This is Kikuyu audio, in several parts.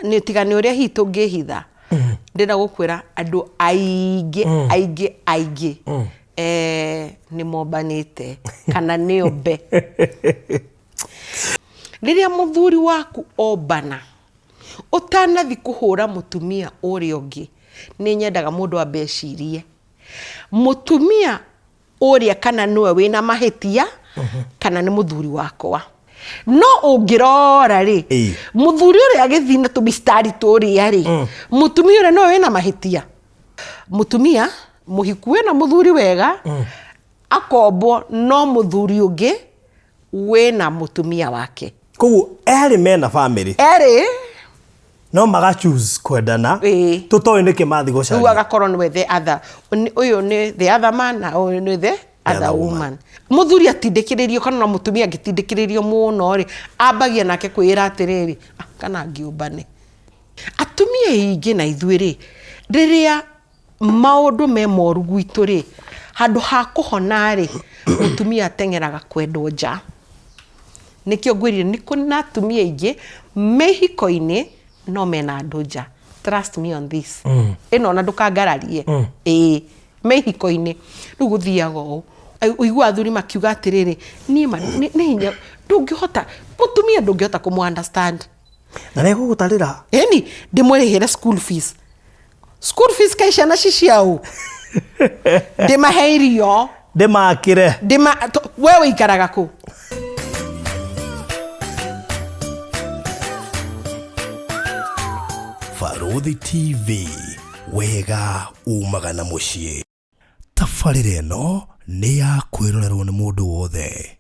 Nĩ tiga nĩ ũrĩa hihi tũngĩhitha, ndĩrenda gũkwĩra andũ aingĩ aingĩ aingĩ nĩ mombanĩte kana nĩ ombe. Rĩrĩa mũthuri waku ombana, ũtanathi kũhũra mũtumia ũrĩa ũngĩ, nĩ nyendaga mũndũ ambe ecirie, mũtumia ũrĩa kana nĩwe wĩna mahĩtia kana nĩ mũthuri wakwa. No ũngĩrora rĩ, mũthuri ũrĩa agĩthiĩ na tũmistari tũrĩa rĩ, mũtumia ũrĩa nĩwe wĩna mahĩtia. Mũtumia mũhiku wĩna mũthuri wega akombwo no mũthuri ũngĩ wĩna mũtumia wake. Koguo erĩ mena bamĩrĩ. Erĩ. No maga choose kwendana. Tũtoĩ nĩkĩ mathiĩ gũcaria. Rĩu agakorwo nĩwe the other, ũyũ nĩ the other man na ũyũ nĩ the other woman. Mũthuri atindĩkĩrĩrio kana ona mũtumia angĩtindĩkĩrĩrio mũno rĩ, ambagia nake kwĩĩra atĩrĩrĩ, ah, kana ngĩũmbane. Atumia aingĩ na ithuĩ rĩ, rĩrĩa maũndũ me moru gwitũ rĩ, handũ ha kũhona rĩ, mũtumia ateng'eraga kwendwo nja. Nĩkĩo ngwĩrire nĩ kũrĩ na atumia aingĩ me ihiko-inĩ no mena andũ nja. Trust me on this. Ĩno ona ndũkangararie. Ĩĩ, me ihiko-inĩ. Rĩu gũthiaga ũũ, ũiguaga athuri makiuga atĩrĩrĩ, niĩ ma nĩ hinya, ndũngĩhota, mũtumia ndũngĩhota kũmũ understand. Na nĩ egũgũtarĩra. Ĩni, ndĩmũrĩhĩre school fees. School fees kaĩ ciana ci ciaũ? Ndĩmahe irio. Ndĩmakĩre. Ndĩma, we ũikaraga kũ? Barũthi TV, wega umaga na mũciĩ. Tabarĩra ĩno nĩ ya kwĩrorerwo nĩ mũndũ wothe.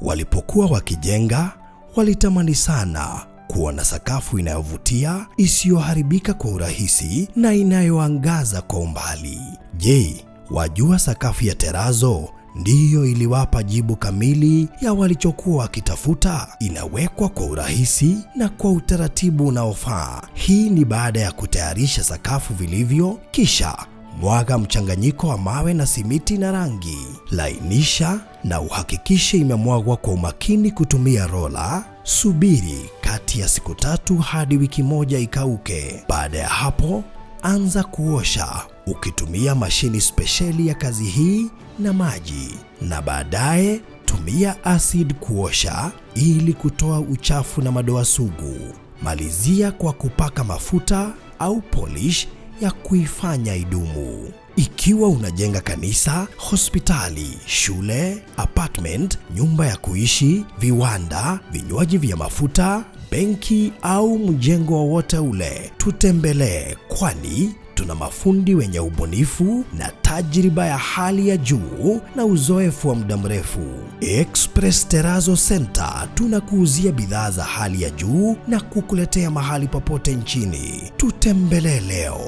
Walipokuwa wakijenga, walitamani sana kuwa na sakafu inayovutia, isiyoharibika kwa urahisi na inayoangaza kwa umbali. Je, wajua sakafu ya terazo ndiyo iliwapa jibu kamili ya walichokuwa wakitafuta? Inawekwa kwa urahisi na kwa utaratibu unaofaa. Hii ni baada ya kutayarisha sakafu vilivyo, kisha mwaga mchanganyiko wa mawe na simiti na rangi. Lainisha na uhakikishe imemwagwa kwa umakini kutumia rola. Subiri kati ya siku 3 hadi wiki 1 ikauke. Baada ya hapo, anza kuosha ukitumia mashini spesheli ya kazi hii na maji, na baadaye tumia acid kuosha ili kutoa uchafu na madoa sugu. Malizia kwa kupaka mafuta au polish ya kuifanya idumu. Ikiwa unajenga kanisa, hospitali, shule, apartment, nyumba ya kuishi, viwanda, vinywaji vya mafuta, benki au mjengo wowote ule, tutembelee, kwani tuna mafundi wenye ubunifu na tajriba ya hali ya juu na uzoefu wa muda mrefu. Express Terrazzo Center tunakuuzia bidhaa za hali ya juu na kukuletea mahali popote nchini. Tutembelee leo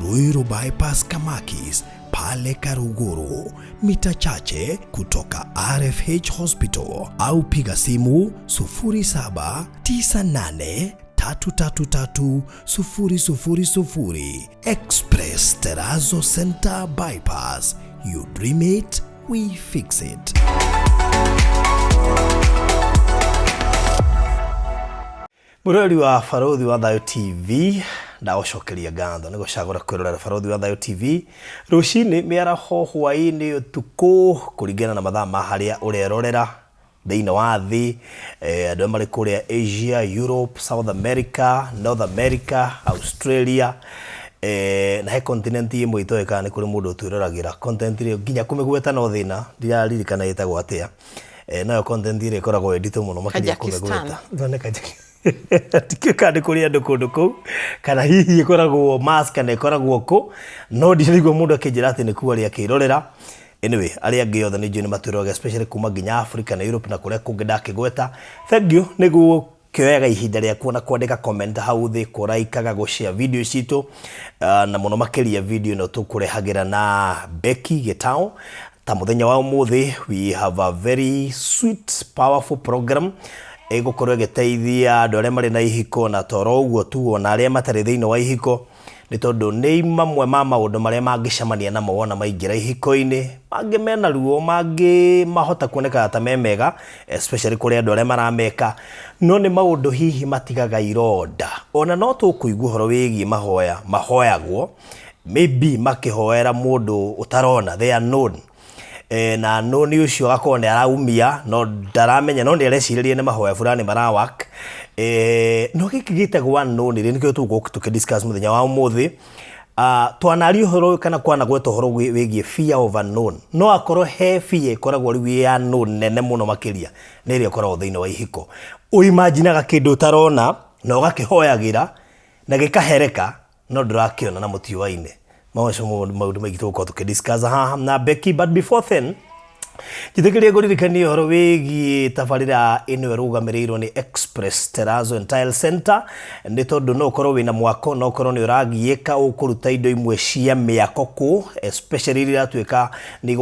Ruiru Bypass Kamakis pale Karuguru, mita chache kutoka RFH Hospital, au piga simu 0798 333 000. Express Terrazzo Center Bypass. You dream it, we fix it. Mũrori wa Barũthi wa Thayũ TV, ndagũcokeria ngatho nĩ gũcagũra kwĩrorera Barũthi wa Thayũ TV rũcinĩ, mĩaraho, hwaĩ-inĩ, ũtukũ, kũringana na mathaa ma harĩa ũrerorera thĩinĩ wa thĩ. Andũ arĩa marĩ kũrĩa Asia, Europe, South America, North America, Australia, na he continent ĩmwe itoĩ kana nĩ kũrĩ mũndũ ũtwĩroragĩra. Content ĩyo nginya kũmĩgweta no thĩna, ndiraririkana ĩtagwo atĩa. Nayo content ĩrĩa ĩkoragwo ĩ nditũ mũno makĩria Kajakistan. Kũmĩgweta. Nĩ Kajakistan. Ndikĩũĩ kana nĩ kũrĩ andũ kũndũ kũu, kana hihi ĩkoragwo Mars kana ĩkoragwo kũ, no ndiraigua mũndũ akĩnjĩra atĩ nĩkuo arĩ akĩrorera. Anyway, arĩa angĩ othe nĩ njũĩ nĩ matwĩroraga, especially kuma nginya Africa na Europe na kũrĩa kũngĩ ndakĩgweta. Thank you nĩ gũkĩoyaga ihinda rĩaku na kwandĩka comment hau thĩ, kũraikaga, gũshare video citũ, na mũno makĩria video ĩno tũkũrehagĩra na Becky Gĩtaũ. Ta mũthenya wa ũmũthĩ, we have a very sweet, powerful program. Ĩgũkorwo ĩgĩteithia andũ arĩa marĩ na ihiko na toro ũguo tu, ona arĩa matarĩ thĩinĩ wa ihiko, nĩ tondũ nĩ mamwe ma maũndũ marĩa mangĩcemania namo wona maingĩra ihiko-inĩ. Mangĩ mena ruo, mangĩ mahota kuonekaga ta me mega, especially kũrĩ andũ arĩa marameka, no nĩ maũndũ hihi matigaga ironda. Ona no tũkũigua ũhoro wĩgiĩ mahoya mahoyagwo, maybe makĩhoera mũndũ ũtarona, the unknown. E, na no nĩ ũcio agakorwo nĩ araumia no ndaramenya no nĩ arecirĩria nĩ mahoya fulani mara work. E, no gĩkĩ gĩtagwo unknown rĩ, nĩkĩo tũgũkorwo tũkĩ discuss mũthenya wa ũmũthĩ. Twanaria ũhoro kana kwanagweta ũhoro wĩgiĩ fear of unknown, no akorwo he fear ĩkoragwo rĩu ĩ unknown nene mũno makĩria nĩ ĩrĩa ĩkoragwo thĩinĩ wa ihiko. Ũimaginaga kĩndũ ũtarona na ũgakĩhoyagĩra na gĩkahereka no ndũrakĩona na mũtiũaine. Macio maũndũ maingĩ tũgũkorwo tũkĩ discuss haha na Becky, but before then njĩtĩkĩrie ngũririkanie ũhoro wĩgiĩ tabarĩra ĩno ĩrũgamĩrĩirwo nĩ Express Terrazzo and Tile Center, nĩ tondũ no ũkorwo wĩna mwako, no ũkorwo nĩ ũragiĩka ũkũruta indo imwe cia mĩako kũ, especially iria iratuĩka nĩ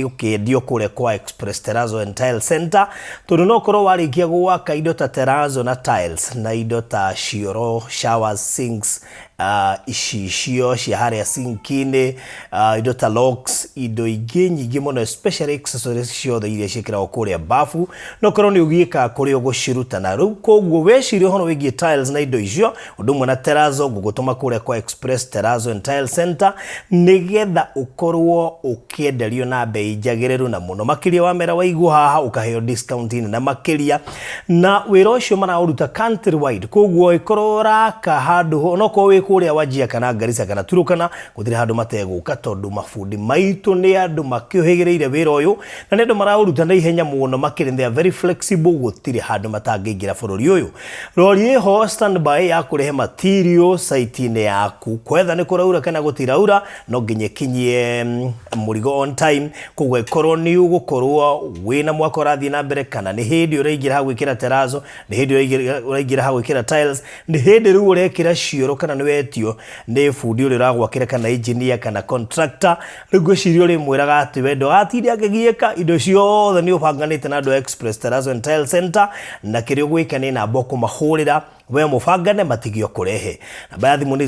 igũkĩendio kũrĩa kwa Express Terrazzo and Tile Center, tondũ no ũkorwo warĩkia gwaka indo ta terrazzo na tiles na indo ta cioro, showers, sinks, icicio cia harĩa sinki-inĩ, indo ta locks, indo ingĩ nyingĩ mũno, especially accessories ciothe iria ciĩkĩragwo kũrĩa bafu, no ũkorwo nĩ ũgiĩkaga kũrĩa ũgũciruta. Na rĩu koguo weciria ũhoro wĩgiĩ tiles na indo icio, ũndũ ũmwe na terrazzo, ngũgũtũma kũrĩa kwa Express Terrazzo and Tile Center nĩgetha ũkorwo ũkĩenderio na bei njagĩrĩru na mũno makĩria wamera waigua haha ũkaheo discount nene makĩria. Na wĩra ũcio maraũruta country wide, koguo ĩkorwo ũraka handũ onokorwo wĩ kũrĩa Wajir kana Garissa kana Turkana, gũtirĩ handũ mategũka, tondũ mabundi maitũ nĩ andũ makĩũhĩgĩrĩire wĩra ũyũ na nĩ andũ maraũruta na ihenya mũno makĩria. They are very flexible, gũtirĩ handũ matangĩingĩra bũrũri ũyũ. Rori ĩho standby ya kũrehe material site-inĩ yaku, kwetha nĩ kũraura kana gũtiraura, no nginya ĩkinyie mũrigo on time. Koguo ĩkorwo nĩ ũgũkorwo wĩna mwaka ũrathiĩ na mbere, kana nĩ hĩndĩ ũraingĩra ha gwĩkĩra terrazzo, nĩ hĩndĩ ũraingĩra ha gwĩkĩra tiles, nĩ hĩndĩ rĩu ũrekĩra cioro, kana nĩ wetio nĩ bundi ũrĩa ũragwakĩra kana engineer kana contractor, rĩu ngwĩciria ũrĩmwĩraga atĩ we ndũgatinde akĩgiĩka, indo ciothe nĩ ũbanganĩte na andũ a Express Terrazzo and Tile Center, na kĩrĩa ũgwĩka nĩ namba ũkũmahũrĩra we mũbangane matigio kũrehe. Namba ya thimũ nĩ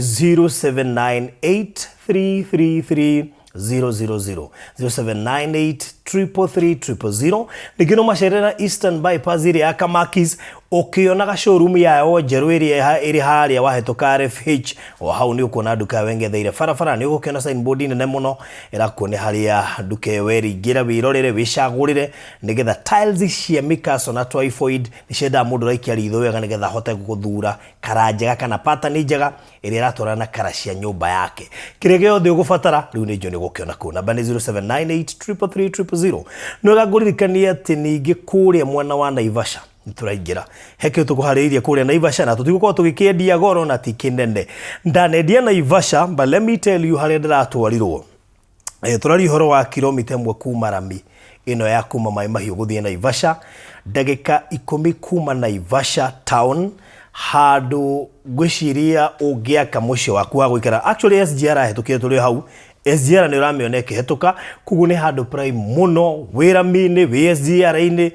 0798333000, 0798333000. Ningĩ no macerera Eastern Bypass ĩrĩa ya Kamakis, ũkĩonaga showroom yao njerũ ĩrĩa ĩrĩ harĩa wahĩtũka RFH, o hau nĩ ũkuona nduka ĩyo ĩng'etheire barabara. Nĩ ũgũkĩona signboard nene mũno ĩrakuonia harĩa nduka ĩyo ĩrĩ. Ingĩra wĩrorere, wĩcagũrĩre, nĩgetha tiles cia Mikaso na Twyford nĩ ciendaga mũndũ ũraikia ritho wega nĩgetha ahote gũthura kara njega kana pattern njega ĩrĩa ĩratwarana na kara cia nyũmba yake. Kĩrĩa gĩothe ũgũbatara rĩu nĩ njũĩ nĩ ũgũkĩona kũu. Namba nĩ 0798333000. Nĩ wega ngũririkanie atĩ ningĩ kũrĩa mwena wa Naivasha nĩ tũraingĩra he kĩndũ tũkũharĩrĩirie kũrĩa Naivasha, na tũtigũkorwo tũgĩkĩendia goro na ti kĩnene. Ndanendia Naivasha, but let me tell you harĩa ndĩratwarirwo. Tũraria ũhoro wa kilomita 1 kuma rami ĩno ya kuma Maĩ Mahiũ gũthiĩ Naivasha, ndagĩka 10 kuma Naivasha town, handũ ngwĩciria ũngĩaka mũciĩ waku wa gũikara. Actually SGR ahĩtũkire tũrĩ hau, SGR nĩ ũramĩona ĩkĩhĩtũka, koguo nĩ handũ prime mũno, wĩ rami-inĩ, wĩ SGR-inĩ,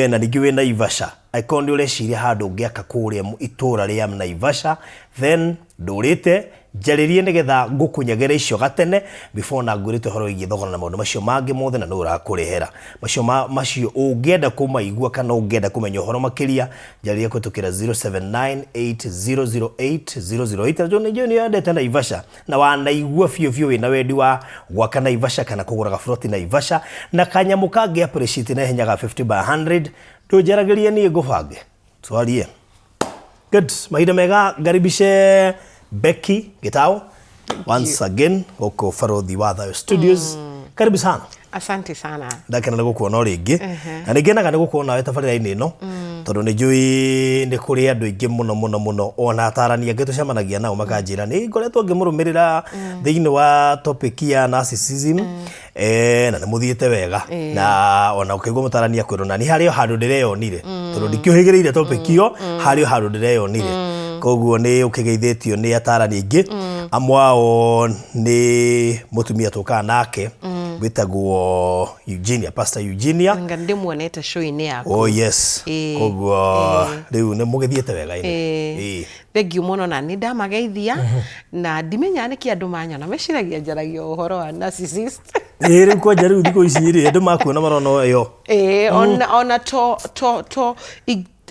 na ningĩ wĩ Naivasha. Angĩkorwo nĩ ũreciria handũ ũngĩaka kũrĩa itũũra rĩa Naivasha, then ndũrĩte njarĩrie nĩgetha ngũkunyagĩra icio gatene before na ngwĩrĩte ũhoro wĩgiĩ thogora na maũndũ macio mangĩ mothe, na nĩ ũrakũrehera macio macio ũngĩenda kũmaigua kana ũngĩenda kũmenya ũhoro makĩria, njarĩrie kũhĩtũkĩra 0798008008. Na nĩ njũĩ nĩ wendete Naivasha na wanaigua biũ biũ wĩna wendi wa gwaka Naivasha kana kũgũra gaburoti Naivasha na kanyamũ kangĩ appreciate na ihenya ga 50 by 100, ndũnjaragĩrie niĩ ngũbange twarie. Good, mahinda mega. Ngaribishe Becky Gitau once again gũkũ Barothi wa Thayo Studios. Karibu sana. Asante sana. Ndakena nĩ gũkuona o rĩngĩ, na nĩ ngenaga nĩ gũkorwo nawe tabarĩra-inĩ ĩno, tondũ nĩ njũĩ nĩ kũrĩ andũ aingĩ mũno mũno mũno, ona atarani angĩ tũcemanagia nao makanjĩra nĩ ngoretwo ngĩmũrũmĩrĩra thĩinĩ wa topic ya narcissism, na nĩ mũthiĩte wega, na ona ũkĩigua mũtarani akwĩrwo na nĩ harĩ o handũ ndĩreyonire, tondũ ndikĩũhĩgĩrĩire topic ĩyo, harĩ o handũ ndĩreyonire. Koguo nĩ ũkĩgeithĩtio nĩ atarani aingĩ, amwe ao nĩ mũtumia tũkaga nake. Wĩtagwo Eugenia, Pastor Eugenia. Anga ndĩmuonete show-inĩ yaku. Oh yes. Koguo rĩu nĩ mũgĩthiĩte wega ĩnĩ. Thengiũ mũno na nĩ ndamageithia na ndimenyaga nĩkĩ andũ manyona meciragia njaragia ũhoro wa narcissist. Ĩĩ, rĩu kwanja rĩu thikũ ici rĩ, andũ makuona marona ĩyo. Ĩĩ, ona to to to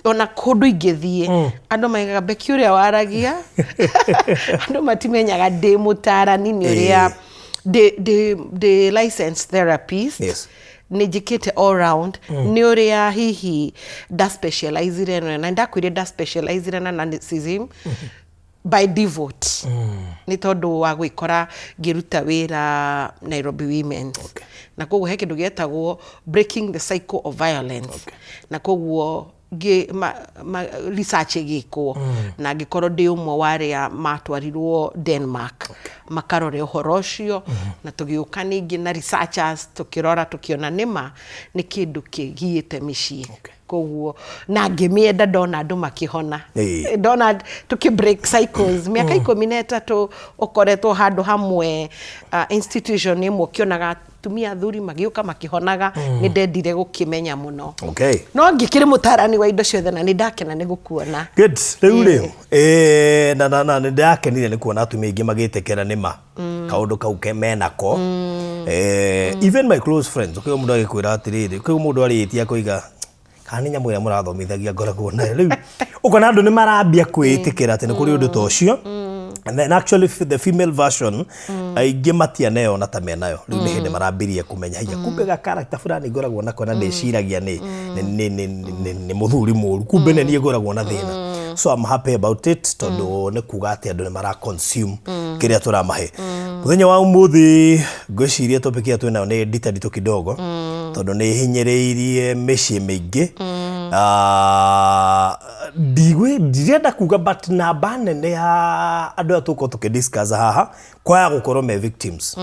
ona kũndũ ingĩthiĩ andũ maigaga Becky ũrĩa waragia, andũ matimenyaga ndĩ mũtarani nĩ ũrĩa ndĩ licensed therapist. Nĩ njĩkĩte all round nĩ ũrĩa hihi nda specializire na ndakwĩrire nda specializire na narcissism by default nĩ tondũ wa gwĩkora ngĩruta wĩra Nairobi Women's. Na koguo he kĩndũ gĩetagwo breaking the cycle of violence. Na koguo research ĩgĩkwo na ngĩkorwo ndĩ ũmwe wa arĩa matwarirwo Denmark makarore ũhoro ũcio, na tũgĩũka ningĩ na researchers tũkĩrora tũkĩona nĩma nĩ kĩndũ kĩgiĩte mĩciĩ. Koguo na ngĩmĩenda ndona andũ makĩhona. Ndona tũkĩ break cycles mĩaka 13 ũkoretwo handũ hamwe, institution ĩmwe, ũkĩonaga atumia athuri magĩũka makĩhonaga, nĩ ndendire gũkĩmenya mũno. No ngĩkĩrĩ mũtarani wa indo ciothe na nĩ ndakena nĩ gũkuona. Good. Rĩu rĩ, na nĩ ndĩrakenire nĩ kuona atumia aingĩ magĩtĩkĩra nĩma kaũndũ kau ke menako. Even my close friends, ũkĩgwo mũndũ agĩkwĩra atĩrĩrĩ, ũkĩgwo mũndũ arĩtie akoiga kana nĩ nyamũ ĩrĩa mũrathomithagia ngoragwo nayo. Rĩu ũkona andũ nĩ marambia kwĩĩtĩkĩra atĩ nĩ kũrĩ ũndũ ta ũcio. And then actually the female version, aingĩ matianeyona ta menayo. Rĩu nĩ hĩndĩ marambirie kũmenya haiya, kumbe ga character fulani ngoragwo nako na ndĩciragia nĩ mũthuri mũru, kumbe nĩ niĩ ngoragwo na thĩna. So I'm happy about it tondũ nĩ kuga atĩ andũ nĩ mara consume kĩrĩa tũramahe. Mũthenya wa ũmũthĩ ngwĩciria topic ĩrĩa twĩnayo nĩ ndita nditũ kidogo tondũ nĩ ĩhinyĩrĩirie mĩciĩ mĩingĩ. Ah, ndirenda kuga, but namba nene ya andũ aya tũgũkorwo tũkĩdiscuss haha kwaya gũkorwo me victims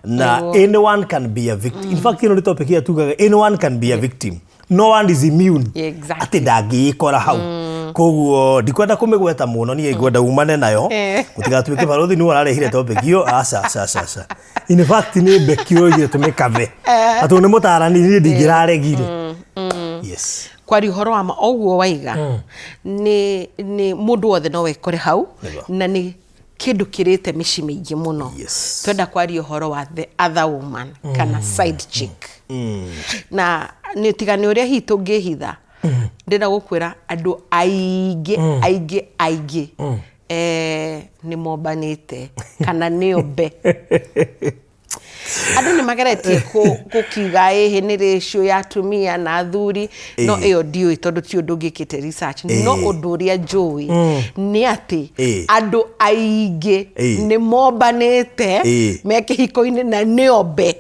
na anyone can be a victim. In fact, ĩno nĩ topic ĩrĩa tugaga anyone can be a victim, no one is immune. Atĩ ndangĩĩkora hau. Koguo ndikwenda kũmĩgweta mũno, niĩ ngwenda umane nayo. Gũtigatuĩke barothi nĩwe ũrarehire topic ĩyo. Aca, aca, aca, aca. In fact nĩ Becky ũroigire tũmĩkave atĩ nĩ mũtarani, niĩ ndingĩraregire. Yes. Kwaria ũhoro wa ma o ũguo waiga, nĩ mũndũ wothe no wekore hau. Na nĩ kĩndũ kĩrĩte mĩciĩ mĩingĩ mũno. Twenda kwaria ũhoro wa the other woman kana side chick na nĩ tiga nĩ ũrĩa hihi tũngĩhitha. Ndĩrenda gũkwĩra andũ aingĩ aingĩ aingĩ nĩ mombanĩte kana nĩ ombe. Andũ nĩ mageretie gũkiuga ĩhĩ nĩ ratio ya atumia na athuri, no ĩyo ndiũĩ tondũ ti ũndũ ngĩkĩte research, no ũndũ ũrĩa njũĩ nĩ atĩ andũ aingĩ nĩ mombanĩte me kĩhiko-inĩ na nĩ ombe.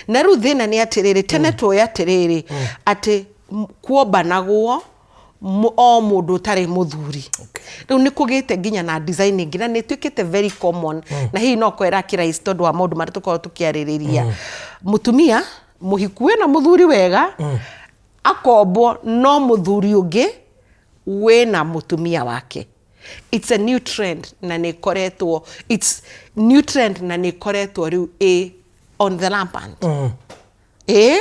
Na rĩu thĩna nĩ atĩrĩrĩ, tene tũĩ atĩrĩrĩ atĩ kuombanagwo o mũndũ ũtarĩ mũthuri. Rĩu nĩ kũgĩte nginya na design ĩngĩ na nĩ ĩtuĩkĩte very common na hihi no kwera kĩrahisi tondũ wa maũndũ marĩa tũkoragwo tũkĩarĩrĩria. Mũtumia mũhiku wĩna mũthuri wega akombwo no mũthuri ũngĩ wĩna mũtumia wake. It's a new trend na nĩ ĩkoretwo, it's new trend na nĩ ĩkoretwo rĩu ĩ on the rampant. Ĩ.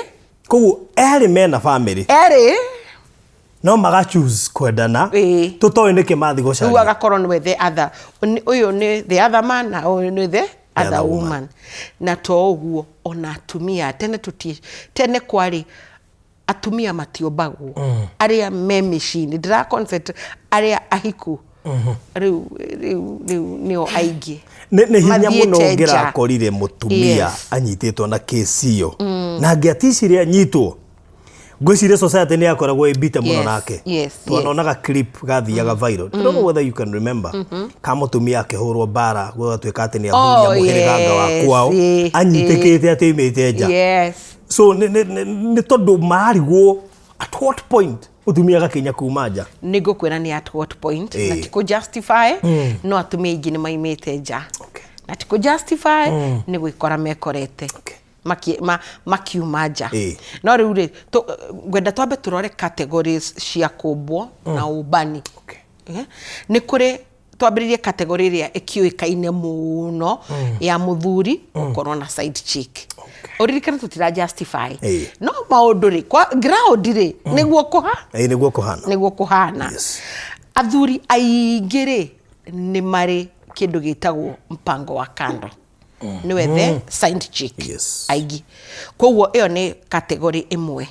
Koguo erĩ mena family. Erĩ. No maga choose kwendana. Tũtoĩ nĩkĩ mathi Rĩu gũcaria. Agakorwo nĩwe the other, ũyũ nĩ the other man na ũyũ nĩ the other other woman. Woman. Na to ũguo, ona atumia tene tũti, tene kwarĩ atumia matiombagwo arĩa me mĩciĩ-inĩ. Ndĩra concentrate arĩa ahiku rĩu nĩo aingĩ Nĩ hinya mũno mathiĩte nja. ũngĩrakorire mũtumia anyitĩtwo na kesi ĩyo na angĩaticire anyitwo, ngwĩciria society nĩ yakoragwo ĩmbite mũno nake. Twanonaga clip gathiaga viral, I don't know whether you can remember, ka mũtumia akĩhũrwo mbara gũgatuĩka atĩ nĩ athuri a mũhĩrĩganga wa kwao anyitĩkĩte atĩ aimĩte nja. So nĩ tondũ mararigwo at what point mũtumia agakinya kuma nja. Nĩ ngũkwĩra nĩ at what point na ti kũ justify, no atumia aingĩ nĩ maimĩte nja na ti kũ justify, nĩ gwĩkora mekorete makiuma nja. No rĩu rĩ, ngwenda twambe tũrore categories cia kũmbwo na ũmbani. Nĩ kũrĩ, twambĩrĩrie category ĩrĩa ĩkĩũĩkaine mũno ya mũthuri gũkorwo na side chick. Ũririkane tũtira justify. Ĩĩ. No maũndũ rĩ, kwa ground rĩ, nĩguo kũha Ĩĩ, nĩguo kũhana. Nĩguo kũhana. Athuri aingĩ rĩ, nĩ marĩ kĩndũ gĩtagwo mpango wa kando, nĩwe the side chick. Aingĩ. Koguo ĩyo nĩ category ĩmwe,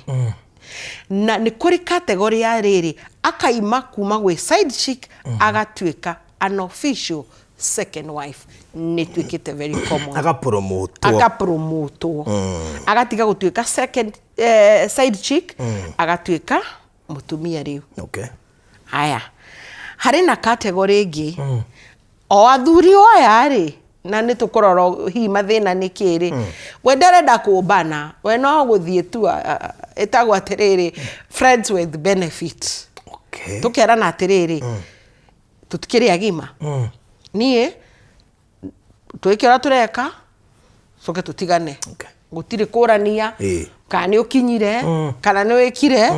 na nĩ kũrĩ category ya rĩrĩ, akaima kuma gwĩ side chick agatuĩka an official second wife. Nĩ ituĩkĩte very common. Agapromotwo. Akapromotwo, agatiga gũtuĩka second side chick, agatuĩka mũtumia rĩu. Haya, harĩ na category ĩngĩ o athuri oya rĩ, na nĩ tũkũrora hihi mathĩna nĩ kĩ rĩ. We ndarenda kũmbana, we no gũthiĩ tu ĩtagwo atĩrĩrĩ, friends with benefit. Tũkerana atĩrĩrĩ, tũtikĩrĩ agima, niĩ twĩke ũrĩa tũreka, coke tũtigane. Gũtirĩ kũrania kana nĩ ũkinyire kana nĩ wĩkire.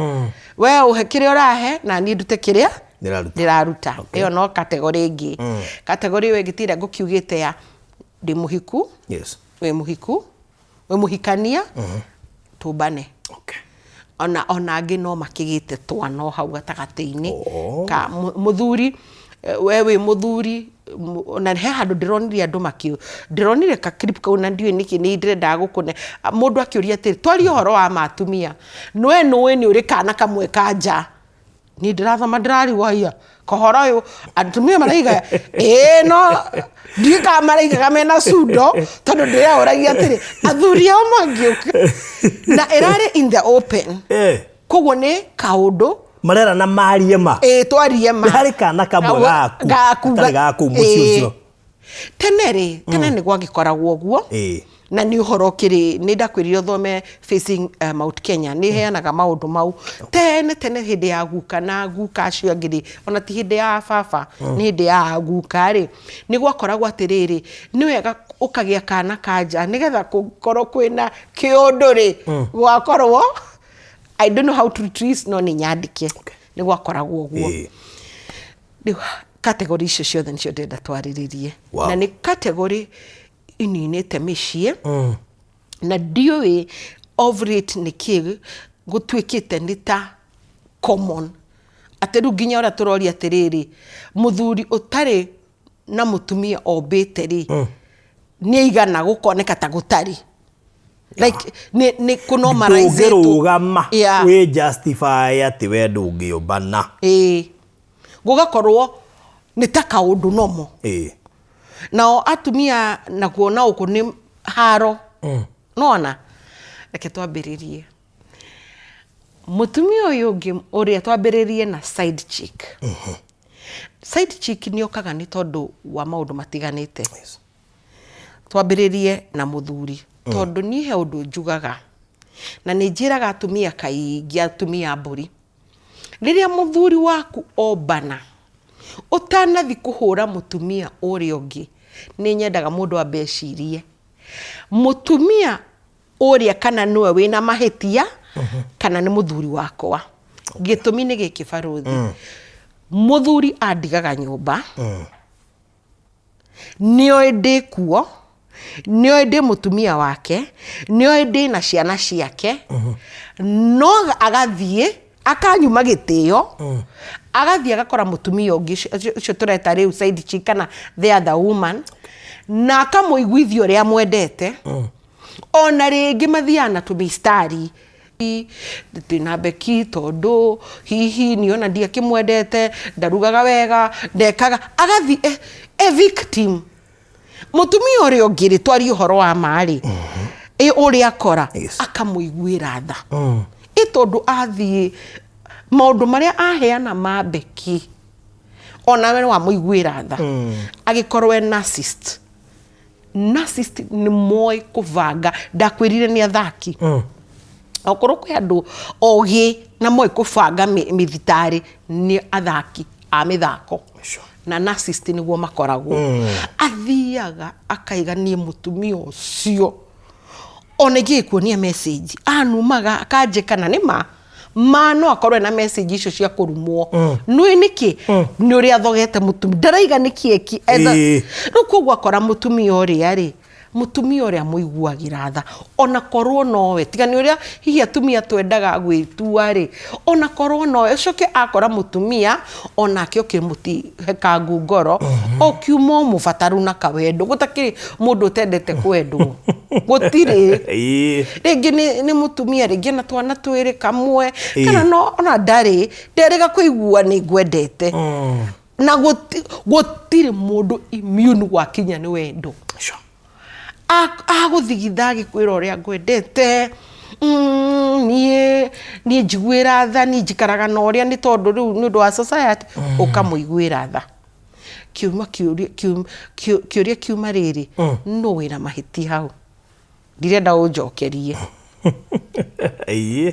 We ũhe kĩrĩa ũrahe na niĩ ndute kĩrĩa Ndĩraruta. ndĩraruta. Ĩyo no category ĩngĩ. Category ĩyo ĩngĩ tira ngũkiugĩte ya ndĩ mũhiku, wĩ mũhiku, wĩ mũhikania, tũmbane. Ona angĩ no makĩgĩte twana o hau gatagatĩ-inĩ. Ka mũthuri, we wĩ mũthuri, ona he handũ ndĩronire andũ makĩ ndĩronire ka clip kau, na ndiũĩ nĩkĩ nĩ ndĩrendaga gũkũne mũndũ akĩũria atĩrĩ, twarie ũhoro wa ma atumia, we nũĩ nĩ ũrĩ kana kamwe ka nja. Niĩ ndĩrathoma ndĩrarigwo, haiya, kohoro ũyũ atumia maraiga ĩĩ, no ndiũĩ kana maraigaga mena sundo, tondũ ndĩreũragia atĩrĩ, athuri ao mangĩũka na ĩrarĩ in the open. Koguo nĩ kaũndũ Marerana marie ma. Ĩĩ, twarie ma. Nĩ harĩ kana kamwe gaku gaku gatarĩ gaku mũciĩ ũcio. Tene rĩ, tene nĩ gwagĩkoragwo ũguo. Na nĩ ũhoro ũkĩrĩ, nĩ ndakwĩrire ũthome Facing Mount Kenya, nĩ heanaga maũndũ mau. Tene tene, hĩndĩ ya guka na guka acio angĩ rĩ, ona ti hĩndĩ ya baba, nĩ hĩndĩ ya guka rĩ, nĩ gwakoragwo atĩrĩrĩ, nĩ wega ũkagĩa kana kanja nĩgetha kũngĩkorwo kwĩna kĩũndũ rĩ, gwakorwo I don't know how to trace, no nĩ nyandĩke nĩ gwakoragwo ũguo. Rĩu category icio ciothe nĩcio ndĩrenda twarĩrĩrie. Na nĩ category ininĩte mĩciĩ, na ndiũĩ of late nĩ kĩ gũtuĩkĩte nĩ ta common, atĩ rĩu nginya ũrĩa tũroria atĩrĩrĩ, mũthuri ũtarĩ na mũtumia ombĩte rĩ, nĩ aigana gũkoneka ta gũtarĩ, like nĩ kũnormalize. Ndũngĩrũgama wĩ justify atĩ we ndũngĩũmbana. Ĩĩ, gũgakorwo nĩ ta kaũndũ nomo. Nao atumia nakuo na ũkũ nĩ haro nona. Reke twambĩrĩrie mũtumia ũyũ ũngĩ ũrĩa, twambĩrĩrie na side chick. Side chick nĩ okaga nĩ tondũ wa maũndũ matiganĩte. Twambĩrĩrie na mũthuri, tondũ niĩ he ũndũ njugaga na nĩ njĩraga atumia kaingĩ, atumia a mbũri, rĩrĩa mũthuri waku ombana, ũtanathi kũhũra mũtumia ũrĩa ũngĩ, nĩ nyendaga mũndũ ambe ecirie mũtumia ũrĩa kana nĩwe wĩna mahĩtia kana nĩ mũthuri wakwa. Gĩtũmi nĩ gĩkĩ, barũthi, mũthuri andigaga nyũmba, nĩoĩ ndĩ kuo, nĩoĩ ndĩ mũtumia wake, nĩoĩ ndĩ na ciana ciake, no agathiĩ akanyuma gĩtĩo, agathiĩ agakora mũtumia ũngĩ, ũcio tũreta rĩu side chick kana the other woman, na akamũiguithia ũrĩa amwendete. Ona rĩngĩ mathiaga na tũmistari ndĩna beki, tondũ hihi niĩ ona ndiakĩmwendete, ndarugaga wega, ndekaga, agathiĩ e victim. Mũtumia ũrĩa ũngĩ rĩ, twarie ũhoro wa ma rĩ, ĩ ũrĩa akora akamũiguĩra tha, ĩ tondũ athiĩ maũndũ marĩa aheana ma beki, onawe nĩ wamũiguĩra tha. Agĩkorwo e narcissist. Narcissist nĩ moĩ kũbanga. Ndakwĩrire nĩ athaki. Okorwo kwĩ andũ ogĩ na moĩ kũbanga mĩthitarĩ, nĩ athaki a mĩthako. Na narcissist nĩguo makoragwo. Athiaga akaiga niĩ mũtumia ũcio ona ingĩgĩkuonia message anumaga akanjĩka, na nĩ ma ma no akorwo ena message icio cia kũrumwo. Nĩ nĩkĩ? Nĩ ũrĩa athogete mũtumia, ndaraiga nĩkĩ eki. Rĩu koguo akora mũtumia ũrĩa rĩ, Mũtumia ũrĩa mũiguagĩra tha, ona korwo nowe, tiga nĩ ũrĩa hihi atumia twendaga gwĩtua rĩ, ona korwo nowe, ũcoke akora mũtumia onake ũkĩmũtihekangu ngoro, ũkiuma o mũbataru na kawendo, gũtakĩrĩ mũndũ ũtendete kwendwo, gũtirĩ. Rĩngĩ nĩ mũtumia, rĩngĩ ena twana twĩrĩ, kamwe, kana no ona ndarĩ, nderĩga kũigua nĩ ngwendete. Na gũtirĩ mũndũ immune gwakinya nĩ wendo. Agũthigitha agĩkwĩra ũrĩa ngwendete, niĩ niĩ njiguĩra tha, niĩ njikaraga na ũrĩa nĩ tondũ rĩu nĩ ũndũ wa society, ũkamũiguĩra tha. Kiuma kĩũria kĩũria kiuma rĩrĩ, nũ wĩna mahĩtia hau? Ndirenda ũnjokerie.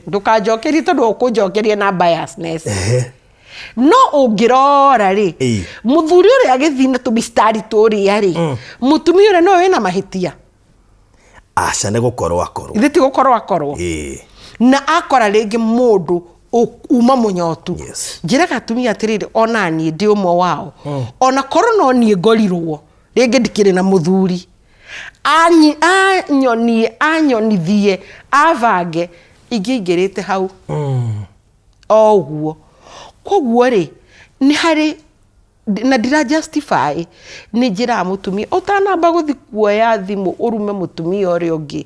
Ndũkanjokerie tondũ ũkũnjokeria na biasness. No ũngĩrora rĩ, mũthuri ũrĩa agĩthiĩ na tũmistari tũrĩa rĩ, mũtumia ũrĩa nowe wĩna mahĩtia? Aca, nĩ gũkorwo akorwo. Ithe ti gũkorwo akorwo? Na akora rĩngĩ mũndũ uma mũnyotu. Njĩraga atumia atĩrĩrĩ, ona niĩ ndĩ ũmwe wao, ona korwo no niĩ ngorirwo rĩngĩ ndikĩrĩ na mũthuri, anyonie, anyonithie, abange, ingĩingĩrĩte hau o ũguo. Koguo rĩ, nĩ harĩ na ndira justify, nĩ njĩraga mũtumia ũtanamba gũthiĩ kuoya thimũ ũrume mũtumia ũrĩa ũngĩ,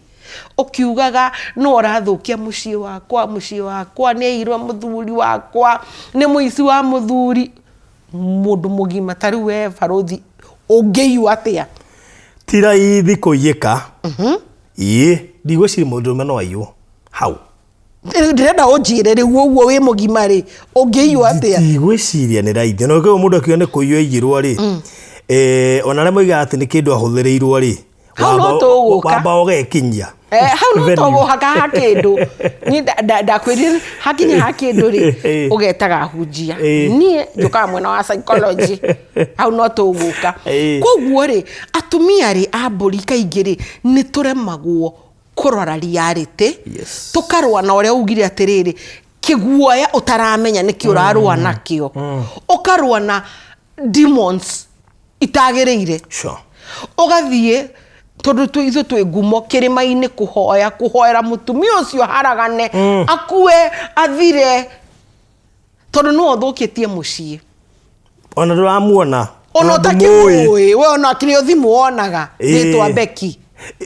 ũkiugaga nũ ũrathũkia mũciĩ wakwa, mũciĩ wakwa nĩ aiyirwo mũthuri wakwa, nĩ mũici wa mũthuri. Mũndũ mũgima ta rĩu we barũthi ũngĩiywo atĩa? Ti raithi kũiyĩka. Ĩĩ, ndigwĩciria mũndũrũme no aiywo hau. Ndĩrenda ũnjĩre rĩu ũguo wĩ mũgima rĩ, ũngĩiywo atĩa? Ndigwĩciria nĩ raithi. Na ũngĩigua mũndũ akiuga nĩ kũiywo aiyirwo rĩ, ona arĩa moigaga atĩ nĩ kĩndũ ahũthĩrĩirwo rĩ, Hau no tũgũka. Wamba ũgekinyia. Hau no tũgũhaka ha kĩndũ. Niĩ ndakwĩrire hakinya ha kĩndũ rĩ, ũgetaga ahunjia. Niĩ njũkaga mwena wa psychology. Hau no tũgũka. Koguo rĩ, atumia rĩ, a mbũri kaingĩ rĩ, nĩ tũremagwo kũrora reality. Tũkarũa na ũrĩa ugire atĩrĩrĩ, kĩguoya ũtaramenya nĩkĩ ũrarũa nakĩo. Ũkarũa na demons itagĩrĩire. Ũgathiĩ tondũ ithuĩ twĩ ngumo kĩrĩma-inĩ kũhoya, kũhoera mũtumia ũcio haragane, akue, athire, tondũ nĩwe ũthũkĩtie mũciĩ. Ona ndũramuona. Ona ũtakĩmũĩ, we ona kĩrĩa thimũ wonaga, rĩtwa Becky.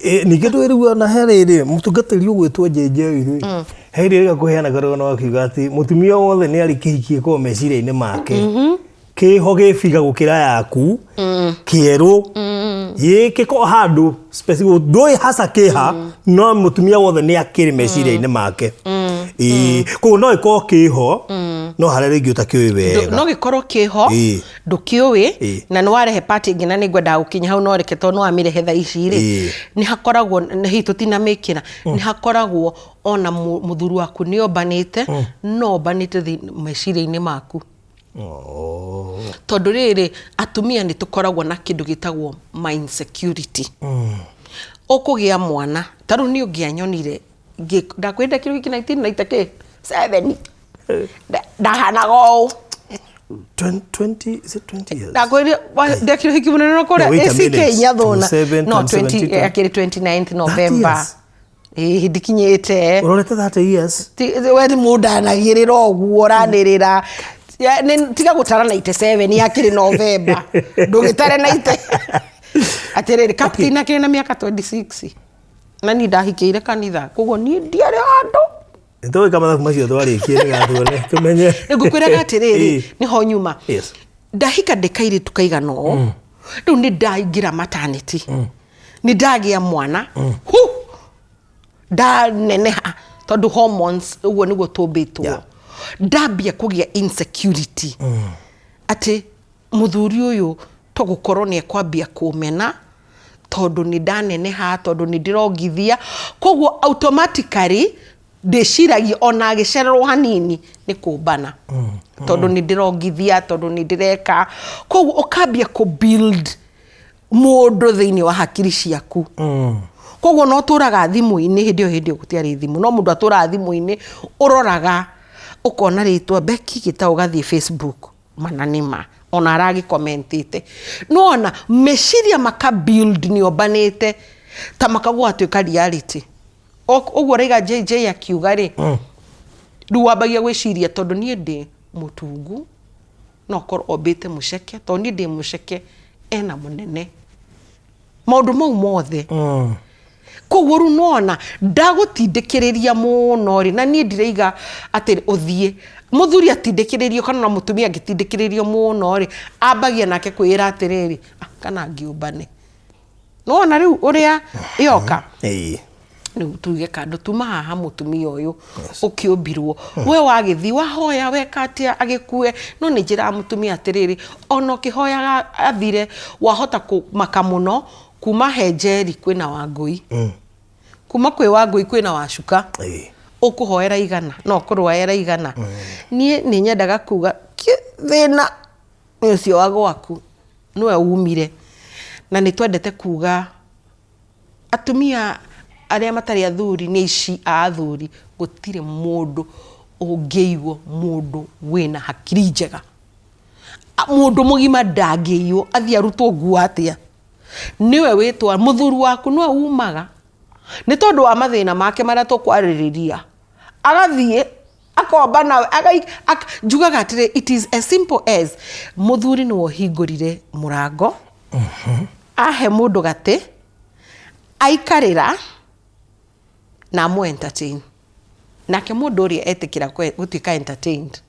Ningĩ ndũĩ rĩu ona he rĩrĩ, mũtungatĩri ũgwĩtwo JJ rĩ, he rĩrĩ akũheana karũgano akiuga atĩ mũtumia wothe nĩ arĩ kĩhiki gĩkoragwo meciria-inĩ make. Kĩho gĩbiga gũkĩra yaku, kĩerũ, ĩ gĩkoragwo handũ specific, ndũĩ haca kĩha, no mũtumia wothe nĩ akĩrĩ meciria-inĩ make. Ĩĩ, koguo no ĩkorwo kĩho, no harĩa rĩngĩ ũtakĩũĩ wega. No gĩkorwo kĩho, ndũkĩũĩ, na nĩ warehe part ĩngĩ na nĩ ngwendaga gũkinya hau no reke tondũ nĩ wamĩrehe thaa ici rĩ, nĩ hakoragwo, hihi tũtinamĩkĩra, nĩ hakoragwo ona mũthuri waku nĩ ombanĩte, no ombanĩte meciria-inĩ maku. Tondũ rĩrĩ, atumia nĩ tũkoragwo na kĩndũ gĩtagwo my insecurity. Ũkũgĩa mwana, ta rĩu niĩ ũngĩanyonire, ndakwĩrire ndekirwo gĩkĩ 1990 kĩ? Seven. Ndahanaga ũũ. 20, is it 20 years? Ndakwĩrire, ndekirwo hiki mũnene kũrĩa No, wait a ACK minute. Nyathũna. 27, No, 20, 20, akĩrĩ 29th November. years. Ĩĩ, ndikinyĩte. Ũrorete 30 years? We nĩ mũndũ anagĩrĩra ũguo ũranĩrĩra. Tiga gũtara 97 yakĩrĩ November. Ndũgĩtare 90. Atĩrĩrĩ, captain akĩrĩ na mĩaka 26. Na niĩ ndahikĩire kanitha, koguo niĩ ndiarĩ handũ. Nĩ tũgwĩka mathabu macio twarĩkia nĩgetha tuone tũmenye. Ngũkwĩraga atĩrĩrĩ, nĩho nyuma. Ndahika ndĩ kairĩtu kaigana ũũ, rĩu nĩ ndaingĩra maternity. Nĩ ndagĩa mwana, hu, ndaneneha, tondũ hormones ũguo nĩguo tũmbĩtwo. Ndambia kũgĩa insecurity. Atĩ mũthuri ũyũ to gũkorwo nĩ ekwambia kũmena, tondũ nĩ ndaneneha, tondũ nĩ ndĩrongithia. Koguo automatically ndĩciragia ona agĩcererwo hanini nĩ kũmbana. Tondũ nĩ ndĩrongithia, tondũ nĩ ndĩreka. Koguo ũkambia kũ build mũndũ thĩinĩ wa hakiri ciaku. Koguo no ũtũraga thimũ-inĩ, hĩndĩ ĩyo hĩndĩ ĩyo gũtiarĩ thimũ, no mũndũ atũraga thimũ-inĩ, ũroraga ũkona rĩtwa Becky Gĩtaũ ũgathiĩ Facebook, mana nĩ ma, ona aragĩkomentĩte. Nĩwona meciria maka build nĩ ombanĩte. Ta maka gwatuĩka reality. Ũguo ũraiga JJ akiuga rĩ, rĩu wambagia gwĩciria tondũ niĩ ndĩ mũtungu, no korwo ombĩte mũceke, tondũ niĩ ndĩ mũceke ena mũnene. Maũndũ mau mothe. Koguo rĩu nĩwona ndagũtindĩkĩrĩria mũno rĩ, na niĩ ndiraiga atĩ ũthiĩ, mũthuri atindĩkĩrĩrio kana ona mũtumia angĩtindĩkĩrĩrio mũno rĩ, ambagia nake kwĩĩra atĩrĩrĩ, ah, kana ngĩũmbane. Nĩwona rĩu ũrĩa yoka? Rĩu tuge kando tuma haha mũtumia ũyũ ũkĩũmbirwo, we wagĩthiĩ wahoya weka atĩa agĩkue, no nĩ njĩraga mũtumia atĩrĩrĩ, ona ũkĩhoyaga athire, wahota kũmaka mũno kuma he Njeri kwĩna Wangũi, kuma kwĩ Wangũi kwĩna Wacuka, ũkũhoera igana, no ũkũrwaera igana. Niĩ nĩ nyendaga kuga thĩna nĩ ũcio wa gwaku nĩwe umire, na nĩ twendete kuga atumia arĩa matarĩ athuri nĩ aici a athuri, gũtirĩ mũndũ ũngĩiywo mũndũ wĩna hakiri njega. Mũndũ mũgima ndangĩiywo athiĩ arutwo nguo atĩa. Nĩwe wĩtwa, mũthuri waku nĩwe umaga nĩ tondũ wa mathĩna make marĩa tũkwarĩrĩria, agathiĩ akomba nawe, njugaga atĩrĩ it is as simple as mũthuri nĩwe ũhingũrire mũrango, ahe mũndũ gatĩ, aikarĩra na amũ entertain. Nake mũndũ ũrĩa etĩkĩra gũtuĩka entertained,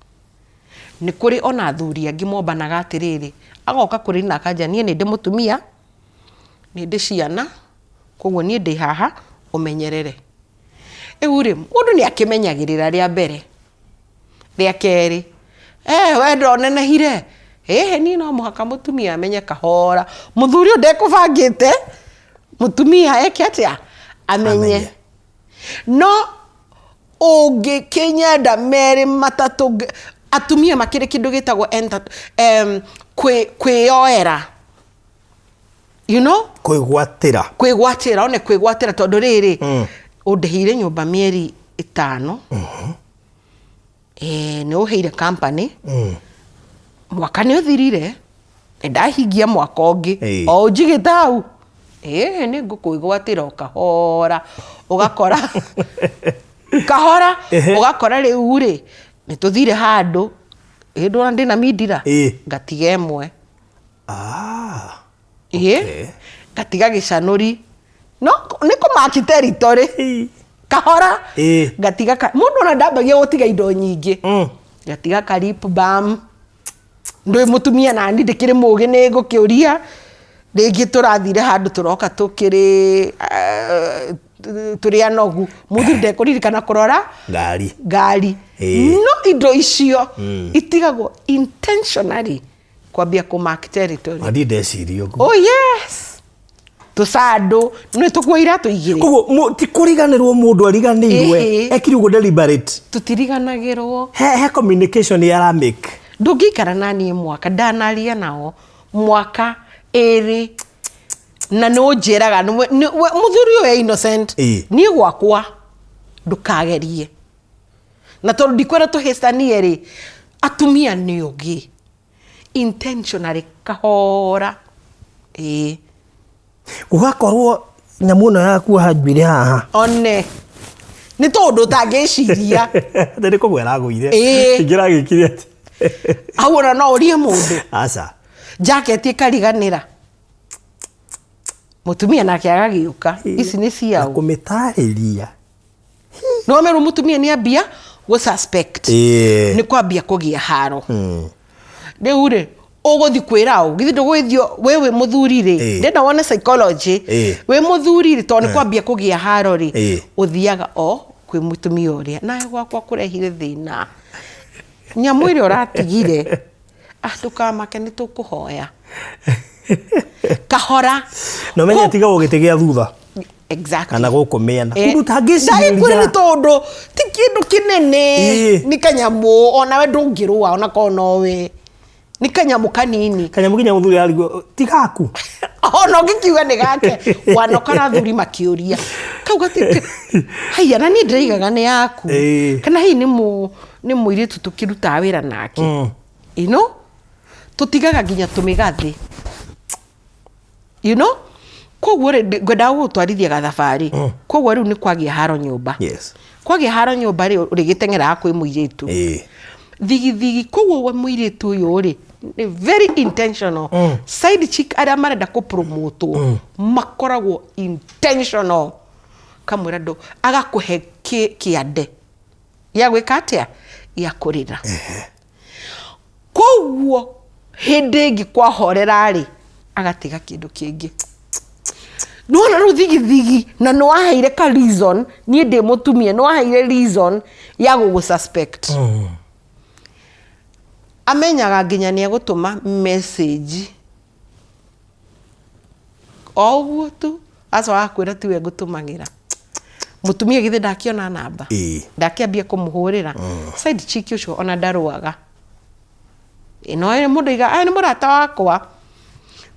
nĩ kũrĩ ona athuri angĩ mombanaga atĩrĩrĩ, agoka kũrĩ na akanjĩra niĩ nĩ ndĩ mũtumia, nĩ ndĩ ciana, koguo niĩ ndĩ haha ũmenyerere. Rĩu rĩ, mũndũ nĩ akĩmenyagĩrĩra rĩa mbere, rĩa kerĩ, we ndonenehire, ĩhĩ niĩ no mũhaka mũtumia amenye kahora, mũthuri ũyũ ndekũbangĩte, mũtumia eke atĩa? Amenye. No ũngĩkĩnyenda merĩ matatũ, atumia makĩrĩ kĩndũ gĩtagwo kwĩyoera. You know? Kwĩgwatĩra. Kwĩgwatĩra, one kwĩgwatĩra tondũ rĩrĩ, ũndĩhĩire nyũmba mĩeri ĩtano. Nĩ ũheire company. Mwaka nĩ ũthirire, nĩ ndahingia mwaka ũngĩ. O ũnjigĩte hau. Ĩĩ nĩ ngũkwĩgwatĩra o kahora. Ũgakora kahora, ũgakora rĩu rĩ, nĩ tũthire handũ, ĩ ndũrona ndĩna mindira? Ngatiga ĩmwe. Ĩĩ, ngatiga gĩcanũri. No nĩ kũmaki territory. Kahora, ngatiga ka, mũndũ ona ndambagia gũtiga indo nyingĩ. Ngatiga ka lip balm. Ndũĩ mũtumia nani ndĩkĩrĩ mũgĩ nĩ ngũkĩũria, rĩngĩ tũrathire handũ tũroka tũkĩrĩ tũrĩ anogu, mũthuri ndekũririkana kũrora Ngari. Ngari. No indo icio itigagwo intentionally kwambia kũ mark territory. Na niĩ ndeciria ũguo. Oh yes. Tũcandũ nĩ tũkuo iratũ igĩrĩ. Koguo ti kũriganĩrwo mũndũ ariganĩirwo ekire ũguo deliberate. Tũtiriganagĩrwo. He communication ya aramake. Ndũngĩikara na niĩ mwaka ndanaria nao mwaka ĩrĩ na nĩ ũnjĩraga mũthuri ũyũ e innocent. Niĩ gwakwa ndũkagerie. Na tondũ ndikwenda tũhĩtanie rĩ, atumia nĩ ũgĩ. Intentionally kahora ĩĩ. Gũgakorwo nyamũ ĩno ya kuoha njuĩrĩ haha. One nĩ tondũ ũtangĩciria. Atĩ nĩ kũgwa ĩragũire. Ingĩragĩkire atĩ. Hau ona no ũrie mũndũ. Aca. Jacket ĩkariganĩra. Mũtumia nake agagĩũka. Ici nĩ ciaũ. Na kũmĩtarĩria. Nĩ wamerwo mũtumia nĩ ambia gũ suspect. Nĩ kwambia kũgĩa haro. Rĩu rĩ, ũgũthiĩ kwĩra ũ? Githĩ ndũgũgĩthiĩ we wĩ mũthuri rĩ, ndĩrenda wone psychology. Wĩ mũthuri rĩ, tondũ nĩ kwambia kũgĩa haro rĩ, ũthiaga o kwĩ mũtumia ũrĩa. Nawe gwakwa kũrehire thĩna. Nyamũ ĩrĩa ũratigire, ah, ndũkamake nĩ tũkũhoya. Kahora. Na ũmenye tigagwo gĩtĩ gĩa thutha. Exactly. Kana gũkũ mĩena. Kũndũ ũtangĩciria. Ndagĩkwĩra nĩ tondũ ti kĩndũ kĩnene. Nĩ kanyamũ onawe ndũngĩrũa ona korwo nowe. Nĩ kanyamũ kanini. Kanyamũ nginya mũthuri arigwo ti gaku. Ona ũngĩkiuga nĩ gake wanokora athuri makĩũria. Kau gati haiya na niĩ ndĩraigaga nĩ yaku. Kana hihi nĩ mũirĩtu tũkĩrutaga wĩra nake. You know? Tũtigaga nginya tũmĩgathĩ. You know? Koguo rĩ, ngwendaga gũgũtwarithia gathabarĩ. Koguo rĩu nĩ kwagĩa haro nyũmba. Kwagĩa haro nyũmba rĩ, ũrĩgĩteng'eraga kwĩ mũirĩtu. Thigithigi, koguo we mũirĩtu ũyũ rĩ, nĩ very intentional. Side chick arĩa marenda kũpromotwo makoragwo intentional. Kamwĩra ndũ, agakũhe kĩande gĩa gwĩka atĩa? Gĩa kũrĩra. Koguo hĩndĩ ĩngĩ kwahorera rĩ, agatiga kĩndũ kĩngĩ. Nĩwona rĩu thigithigi, na nĩwaheire ka reason, niĩ ndĩ mũtumia, nĩwaheire reason ya gũgũ suspect. Amenyaga nginya nĩ egũtũma message o ũguo tu, acoka agakwĩra tiwe ngũtũmagĩra. Mũtumia githĩ ndakĩona namba? Ndakĩambia kũmũhũrĩra. Side chick ũcio ona ndarũaga. Ĩno ĩ mũndũ aiga aya nĩ mũrata wakwa.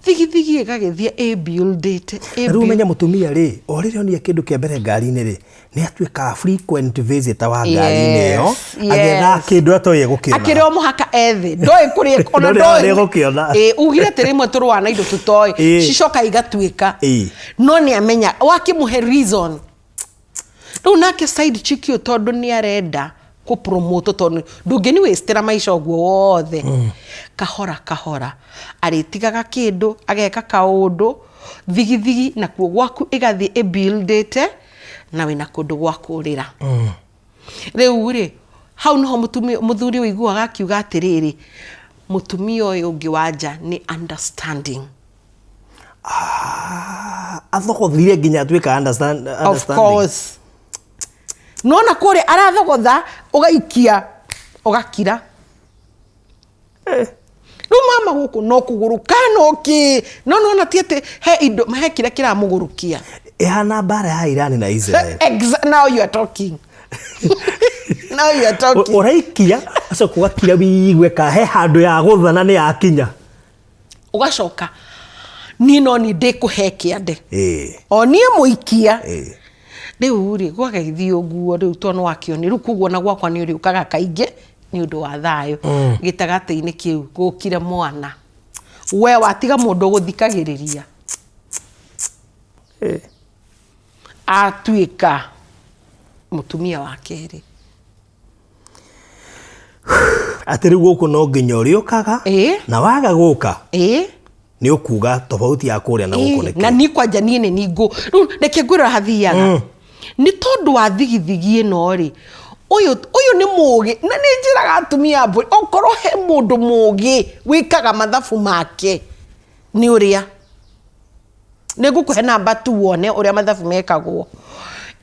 Thigithigi ĩgagĩthiĩ ĩ build ĩte. Na rĩu ũmenye mũtumia rĩ, o rĩrĩa onire kĩndũ kĩa mbere ngari-inĩ rĩ, nĩ atuĩkaga frequent visitor wa ngari-inĩ ĩyo, agĩethaga kĩndũ atoĩ egũkĩona. Akĩrĩ o mũhaka ethe, ndoĩ kũrĩa, ona Ndoĩ harĩa egũkĩona. Ĩ, ugire atĩ rĩmwe tũrũaga na indo tũtoĩ, cicokaga igatuĩka. No nĩ amenya, wakĩmũhe reason. Rĩu nake side chick ũyũ tondũ nĩ arenda kũ promote tondũ ndũngĩni waste maica ũguo wothe. Kahora kahora arĩtigaga kĩndũ, ageka kaũndũ, thigithigi nakuo gwaku ĩgathiĩ ĩ build ĩte na wĩna kũndũ gwa kũrĩra. Rĩu rĩ, hau nĩho mũtumia, mũthuri ũiguaga akiuga atĩrĩrĩ, mũtumia ũyũ ũngĩ wa nja nĩ understanding. Ah, athogothire nginya atuĩka Of understanding. course. Nona kũrĩa arathogotha ũgaikia ũgakira. Rĩu mama gũkũ no kũgũrũka no kĩ, no nona ti atĩ he indo he kĩrĩa kĩramũgũrũkia. Ĩhana mbara ya Iran na Israel. Now you are talking. Now you are talking. Ũraikia acoka ũgakira wigue ka he handũ ya gũthana nĩ yakinya. Ũgacoka niĩ no niĩ ndĩkũhe kĩande. O niĩ mũikia. Rĩu rĩ, gwagĩthiĩ ũguo rĩu tondũ nĩ wakĩonire, rĩu koguo ona gwakwa nĩ ũrĩũkaga kaingĩ nĩ ũndũ wa thayũ. Gĩtagatĩ-inĩ kĩu gũkire mwana. We watiga mũndũ ũgũthikagĩrĩria. Atuĩka mũtumia wa kerĩ. Atĩ rĩu gũkũ no nginya ũrĩũkaga na waga gũka nĩ ũkuga tofauti ya kũrĩa na gũkũ nĩ Na kĩ. niĩ kwanja niĩ nĩ ningũ rĩu reke ngwĩre ũrĩa hathiaga. Nĩ tondũ wa thigithigi ĩno rĩ, ũyũ ũyũ nĩ mũgĩ na nĩ njĩraga atumia a mbũri okorwo he mũndũ mũgĩ wĩkaga mathabu make nĩ ũrĩa. Nĩ ngũkũhe namba tu wone ũrĩa mathabu mekagwo.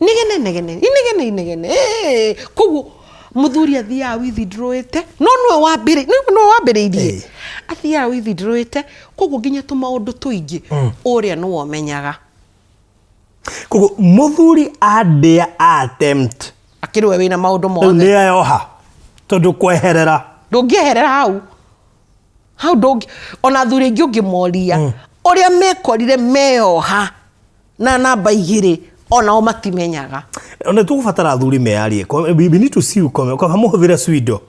Inegene inegene inegene inegene ĩĩ. Koguo mũthuri athiaga withdrawĩte no nĩwe nĩwe wambĩrĩirie. Athiaga withdrawĩte koguo nginya tũmaũndũ tũingĩ ũrĩa nĩwe ũmenyaga. Koguo mũthuri andĩa attempt Akĩrĩ we wĩna maũndũ mothe. Rĩu nĩ eyoha tondũ kweherera. Ndũngĩeherera hau. Hau ndũngĩ, ona athuri aingĩ ũngĩmoria ũrĩa mekorire meyoha na namba igĩrĩ onao matimenyaga. Ona tũgũbatara athuri meyarie. We need to see you come. Kaba mũhũthĩre swindo.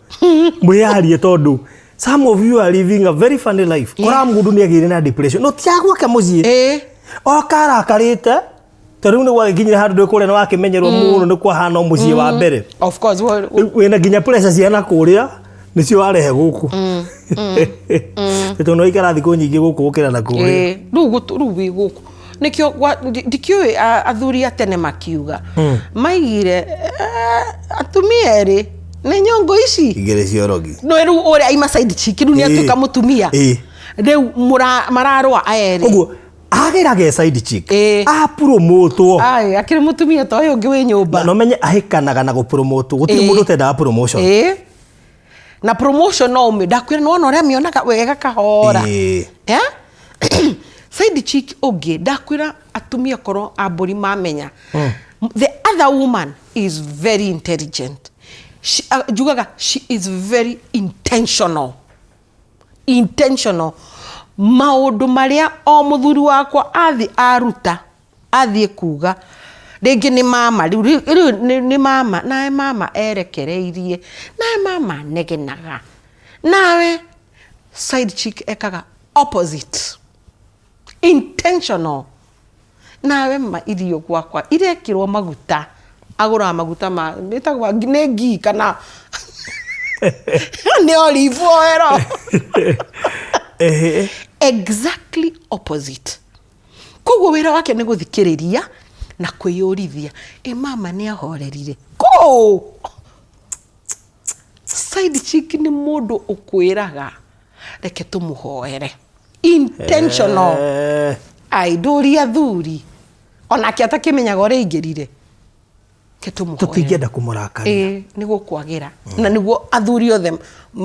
Mwĩyarie tondũ some of you are living a very funny life. Kora mũndũ nĩ agĩire na depression. No ti a gwake mũciĩ. Oka arakarĩte. Ta rĩu nĩ gwagĩkinyire handũ ndĩ kũrĩa nĩ wakĩmenyerwo mũno nĩ kwahana o mũciĩ wa mbere. Of course, Rĩu wĩna nginya pressure cia na kũrĩa nĩcio warehe gũkũ. Tondũ no ikara thikũ nyingĩ gũkũ gũkĩra na kũrĩa. Rĩu rĩu wĩ gũkũ. Nĩkĩo ndikĩũĩ athuri a tene makiuga. Maigire, atumia erĩ nĩ nyũngũ ici. Igĩrĩ cia ũrogi. No rĩu ũrĩa aima side chick rĩu nĩ atuĩka mũtumia. Rĩu mararũa aya erĩ. Koguo agĩraga e side chick. Apromotwo. Ai, akĩrĩ mũtumia ta ũyũ ũngĩ wĩ nyũmba. Na ũmenye ahĩkanaga na gũpromotwo. Gũtirĩ mũndũ ũtendaga promotion. Na promotion no ũmĩ, ndakwĩra nĩ wona ũrĩa amĩonaga wega kahora. Side chick ũngĩ, ndakwĩra atumia korwo a mbũri mamenya. The other woman is very intelligent. Njugaga she is very intentional. Intentional. Maũndũ marĩa o mũthuri wakwa athiĩ aruta, athiĩ kuga, rĩngĩ nĩ mama, rĩu, rĩu, rĩu nĩ, nĩ mama, nawe mama erekereirie, nawe mama anegenaga, nawe side chick ekaga opposite. Intentional. Nawe ma irio gwakwa irekĩrwo maguta, agũraga maguta ma ĩtagwo nĩ ngii kana nĩ olive oil. Exactly opposite. Koguo wĩra wake nĩ gũthikĩrĩria na kwĩyũrithia, ĩ mama nĩ ahorerire kũũ? Side chick nĩ mũndũ ũkwĩraga reke tũmũhoere. Intentional. Ai ndũria athuri onake atakĩmenyaga ũrĩa aingĩrire. Reke tũmũhoere. Tũtingĩenda kũmũrakaria. Ĩĩ nĩ gũkwagĩra. Na nĩguo athuri othe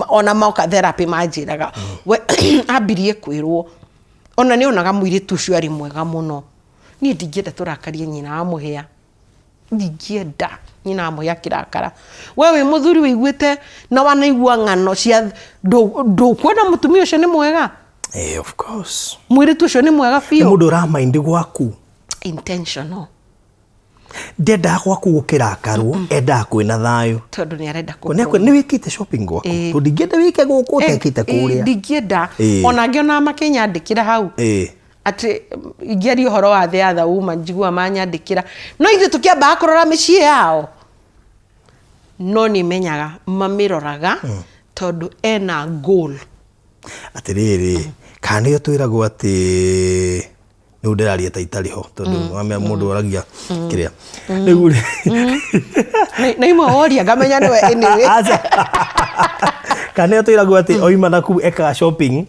ona moka therapy manjĩraga. We ambirie kwĩrwo ona nĩ onaga mũirĩtu ũcio arĩ mwega mũno. Niĩ ndingĩenda tũrakarie nyina wa mũhĩa. Ndingĩenda nyina wa mũhĩa akĩrakara. We wĩ mũthuri wĩiguĩte na wanaigua ng'ano cia ndũkuona mũtumia ũcio nĩ mwega? Eh, of course. Mũirĩtu ũcio nĩ mwega Nĩ biũ. mũndũ ũramaindi gwaku. Intentional. Ndendaga gwaku gũkĩrakarwo, endaga kwĩna thayũ. Tondũ nĩ arenda Ko nĩ nĩ wĩkĩte shopping gwaku. Ĩĩ. Tondũ ndingĩenda wĩke gũkũ ũtekĩte kũrĩa. Ndingĩenda. Ĩĩ. Ona ngĩona makĩnyandĩkĩra hau. Ĩĩ. Atĩ ingĩaria ũhoro wa the other woman njiguaga manyandĩkĩra. No ithuĩ tũkĩambaga kũrora mĩciĩ yao. No nĩ menyaga mamĩroraga tondũ ena goal. Atĩrĩrĩ, kana nĩo twĩragwo atĩ rĩu ndĩraria ta itarĩ ho tondũ wamenya mũndũ oragia kĩrĩa. Rĩu rĩ Na imwe woria ngamenya nĩwe anyway. Aca. Kana nĩo twĩragwo atĩ oima na kuu ekaga shopping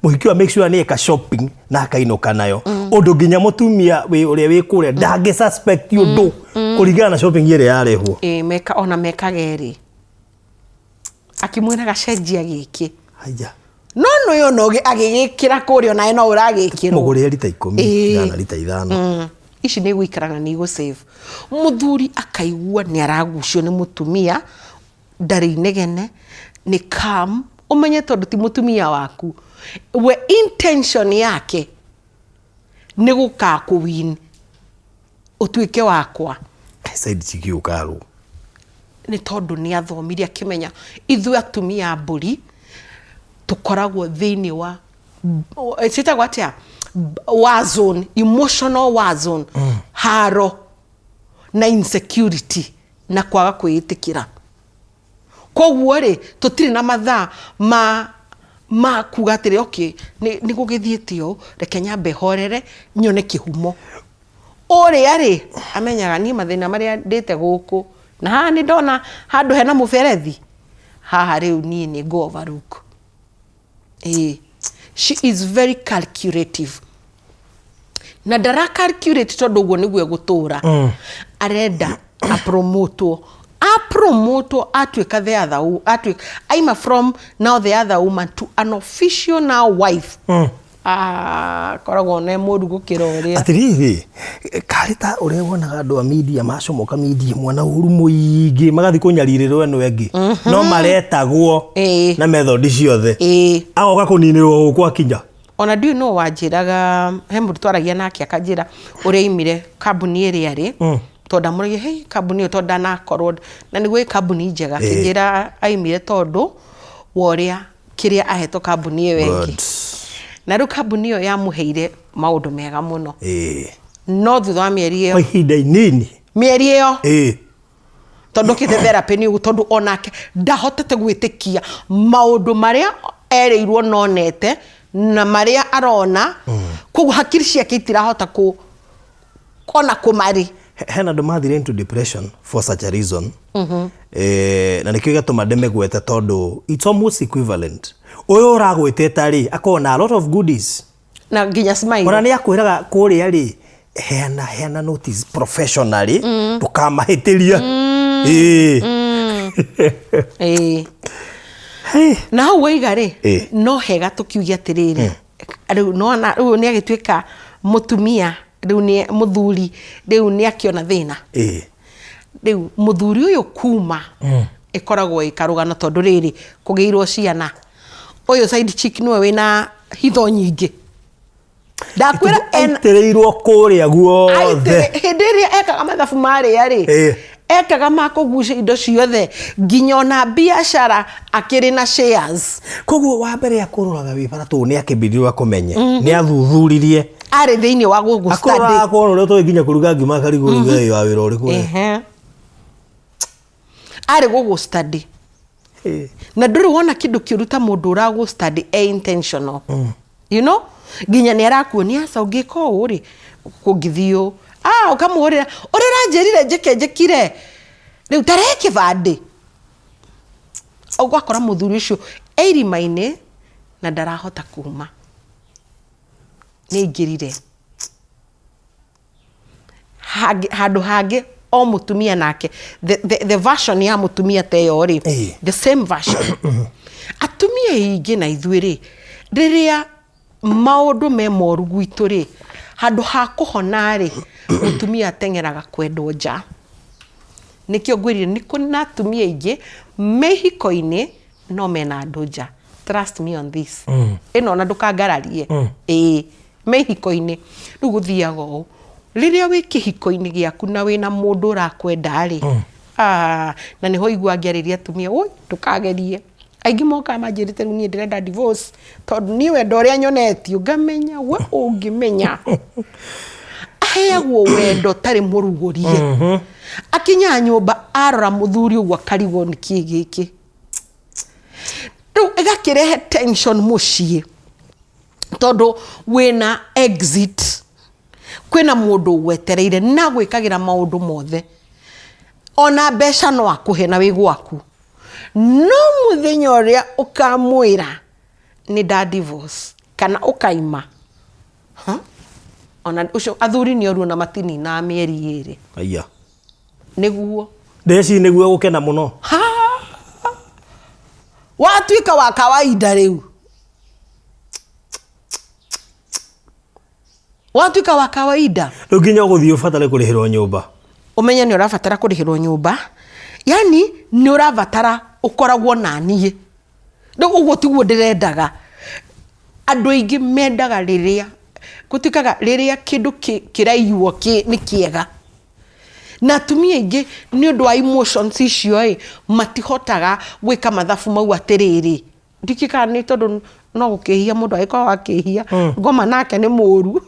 mũhiki wa make sure nĩ eka shopping na akainũka nayo ũndũ nginya mũtumia wĩ ũrĩa wĩ kũrĩa ndangĩ suspect ũndũ kũringana na shopping ĩrĩa yarehwo. Ĩĩ meka ona mekaga erĩ. Akĩmwĩraga cenjia gĩkĩ. Haya. No nĩ ona agĩgĩkĩra kũrĩa onawe no ũragĩkĩrwo. Mũgũrĩre rita 10 Ĩĩ. kana rita 5. Ici nĩ igũikara na nĩ igũ save. Mũthuri akaigua nĩ aragucio nĩ mũtumia, ndarĩ inegene, nĩ calm, ũmenye tondũ ti mũtumia waku. We intention yake nĩ gũkakũ win ũtuĩke wakwa. Side chick ũkarwo. Nĩ tondũ nĩ athomire akĩmenya ithuĩ atumia a mbũri tũkoragwo thĩinĩ wa ciĩtagwo atĩa? War zone, emotional war zone, haro na insecurity na kwaga kwĩĩtĩkĩra. Koguo rĩ, tũtirĩ na mathaa ma kuga atĩrĩ okay, nĩ gũgĩthiĩte ũũ, reke nyambe horere nyone kĩhumo. Ũrĩa rĩ, amenyaga niĩ mathĩna marĩa ndĩte gũkũ, na haha nĩ ndona handũ hena mũberethi, haha rĩu niĩ nĩ ngũ overlook. Ĩĩ, she is very calculative. Na ndara calculate tondũ ũguo nĩguo egũtũra. Arenda apromotwo. Apromotwo atuĩka the other, atuĩka, aima from now the other woman to an official now wife. Ah, koragwo ne mũru gũkĩra ũrĩa. Atĩrĩrĩ, karĩ ta ũrĩa wonaga andũ a media macomoka media mwana ũru mũingĩ magathiĩ kũnyarirĩrwo ĩno ĩngĩ no maretagwo na method ciothe agoka kũninĩrwo gũkũ akinya. Ona ndiũĩ nũ wanjĩraga, he mũndũ twaragia nake akanjĩra ũrĩa aimire kambuni ĩrĩa arĩ, tondũ ndamũragia hey, kambuni ĩyo tondũ ndanakorwo na nĩguo ĩ kambuni njega, akĩnjĩra aimire tondũ wa ũrĩa kĩrĩa ahetwo kambuni ĩyo ĩngĩ. Good. Na rĩu kambuni ĩyo yamũheire maũndũ mega mũno. No thutha wa mĩeri ĩyo Kwa ihinda inini. Mĩeri ĩyo. Tondũ okĩte therapy nĩ ũguo, tondũ onake ndahotete gwĩtĩkia maũndũ marĩa erĩirwo nonete na marĩa arona. Koguo hakiri ciake itirahota ona kũmarĩ. Hena andũ mathire into depression for such a reason. Na nĩkĩo gĩatũma ndĩmĩgwete tondũ it's almost equivalent. Ũyũ ũragwĩtĩte rĩ, akoragwo na a lot of goodies. Na nginya smile. Ona nĩ akwĩraga kũrĩa rĩ, heana, heana notice professionally, ndũkamahĩtĩrie. Ĩĩ. Hey. Na hau waiga rĩ, no hega tũkiuge atĩrĩrĩ, rĩu nĩwona rĩu nĩ agĩtuĩka mũtumia, rĩu nĩ mũthuri, rĩu nĩ akĩona thĩna. Rĩu mũthuri ũyũ kuma, ĩkoragwo ĩ karũgano tondũ rĩrĩ, kũgĩirwo ciana. Ũyũ side chick nĩwe wĩna hitho nyingĩ. Ndakwĩra ena Aitĩrĩirwo kũrĩa guothe. Hĩndĩ ĩrĩa ekaga mathabu marĩa rĩ, ekaga ma kũgucia indo ciothe nginya ona biacara akĩrĩ na shares. Koguo wa mbere akũroraga wĩ bara tondũ nĩ akĩmbĩrĩrio akũmenye, nĩ athuthuririe. Arĩ thĩinĩ wa gũgũ study. Akũroraga kuona ũrĩa ũtoĩ nginya kũruga ngima akarigwo rĩu we wa wĩra ũrĩkũ we. Ehe. Arĩ gũgũ study. Eh. Na ndũrĩ wona kĩndũ kĩũru ta mũndũ ũragũ study e intentional. You know? Nginya nĩ arakuonia aca ũngĩka ũũ rĩ kũngĩthiĩ ũũ. Ah, ũkamũhũrĩra ũrĩa ũranjĩrire njĩke njĩkire. Rĩu ta rehe kĩbandĩ. Ũgakora mũthuri ũcio e irima-inĩ na ndarahota kuma. Nĩ aingĩrire. Hangĩ, handũ hangĩ o mũtumia nake the version ya mũtumia ta ĩyo rĩ, the same version. Atumia aingĩ na ithuĩ rĩ, rĩrĩa maũndũ me moru gwitũ rĩ, handũ ha kũhona rĩ, mũtumia ateng'eraga kwendwo nja. Nĩkĩo ngwĩrire nĩ kũrĩ na atumia aingĩ me ihiko-inĩ no mena andũ nja. Trust me on this. Ĩno ona ndũkangararie. Ĩĩ, me ihiko-inĩ. Rĩu gũthiaga ũũ, rĩrĩa wĩ kĩhiko-inĩ gĩaku na wĩna mũndũ ũrakwenda rĩ, ah, na nĩho ũiguaga ngĩarĩria atumia, ũi ndũkagerie. Aingĩ mokaga manjĩrĩte rĩu niĩ ndĩrenda divorce tondũ niĩ wendo ũrĩa nyonetio ngamenya we ũngĩmenya. Aheagwo wendo ũtarĩ mũrugũrie. Akinyaga nyũmba arora mũthuri ũguo akarigwo nĩkĩ gĩkĩ. Rĩu ĩgakĩrehe tension mũciĩ tondũ wĩna exit, kwĩna mũndũ ũgwetereire na agwĩkagĩra maũndũ mothe. Ona mbeca no akũhe na wĩ gwaku. No mũthenya ũrĩa ũkamwĩra nĩ nda divorce kana ũkaima, huh? Ona ũcio athuri nĩ oru ona matininaga mĩeri ĩrĩ. Aya. Nĩguo. Ndeci nĩguo gũkena mũno. Ha! Watuĩka wa kawaida rĩu. Watuĩka wa kawaida. Rĩu nginya ũgũthiĩ ũbatare kũrĩhĩrwo nyũmba. Ũmenye nĩ ũrabatara kũrĩhĩrwo nyũmba. Yani nĩ ũrabatara ũkoragwo na niĩ. Rĩu ũguo tiguo ndĩrendaga. Andũ aingĩ mendaga rĩrĩa, gũtuĩkaga rĩrĩa kĩndũ kĩraiywo nĩ kĩega. Na atumia aingĩ nĩ ũndũ wa emotions icio ĩ, matihotaga gwĩka mathabu mau atĩrĩrĩ, ndikĩũĩ kana nĩ tondũ no gũkĩhia mũndũ agĩkoragwo akĩhia, ngoma nake nĩ mũru,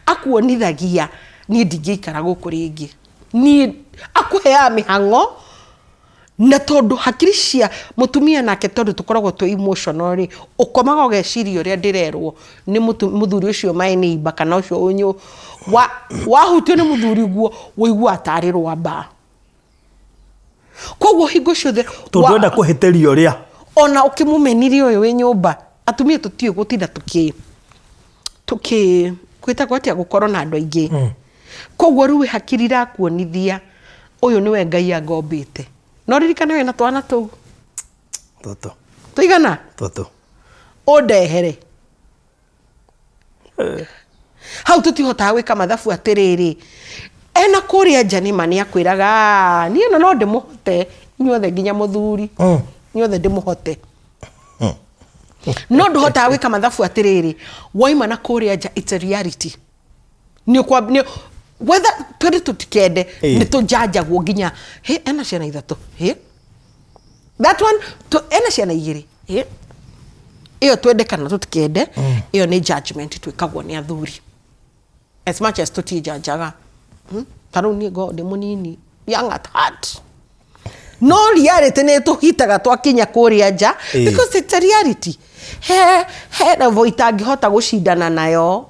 akuonithagia niĩ ndingĩikara gũkũ rĩngĩ. Niĩ, akũheaga mĩhang'o, na tondũ hakiri cia mũtumia nake tondũ tũkoragwo twĩ emotional rĩ, ũkomaga ũgeciria ũrĩa ndĩrerwo nĩ mũthuri ũcio my neighbor kana ũcio ũnyũ, wahutio nĩ mũthuri ũguo, ũiguaga tarĩ rwamba. Koguo hingo ciothe Tondũ ndwenda kũhĩtĩria ũrĩa. Ona ũkĩmũmenirie ũyũ wĩ nyũmba, atumia tũtiũĩ gũtinda tũkĩ, tũkĩ, gwĩtagwo atĩa gũkorwo na andũ aingĩ. Koguo rĩu hakiri irakuonithia ũyũ nĩwe Ngai angombĩte. Na ũririkane wĩna twana tũu. Tũtũ. Tũigana? Tũtũ. Ũndehere. Hau tũtihotaga gwĩka mathabu atĩrĩrĩ, ena kũrĩa nja nĩma nĩ akwĩraga, "Ah, niĩ ĩno no ndĩmũhote inyuothe nginya mũthuri. Inyuothe ndĩmũhote." No ndũhotaga gwĩka mathabu atĩrĩrĩ, waima na kũrĩa nja, it's a reality. Nĩ ũkwa, nĩ, whether twende tũtikende, nĩ tũjanjagwo nginya, hĩ, ena ciana ithatũ, hĩ, that one, ena ciana igĩrĩ, hĩ, ĩyo twende kana tũtikende, ĩyo nĩ judgment twĩkagwo nĩ athuri. As much as tũtiĩjanjaga. Ta rĩu niĩ ngoragwo ndĩ mũnini, young at heart. No reality nĩ ĩtũhitaga twakinya kũrĩa nja, because it's a reality. He level itangĩhota gũcindana nayo.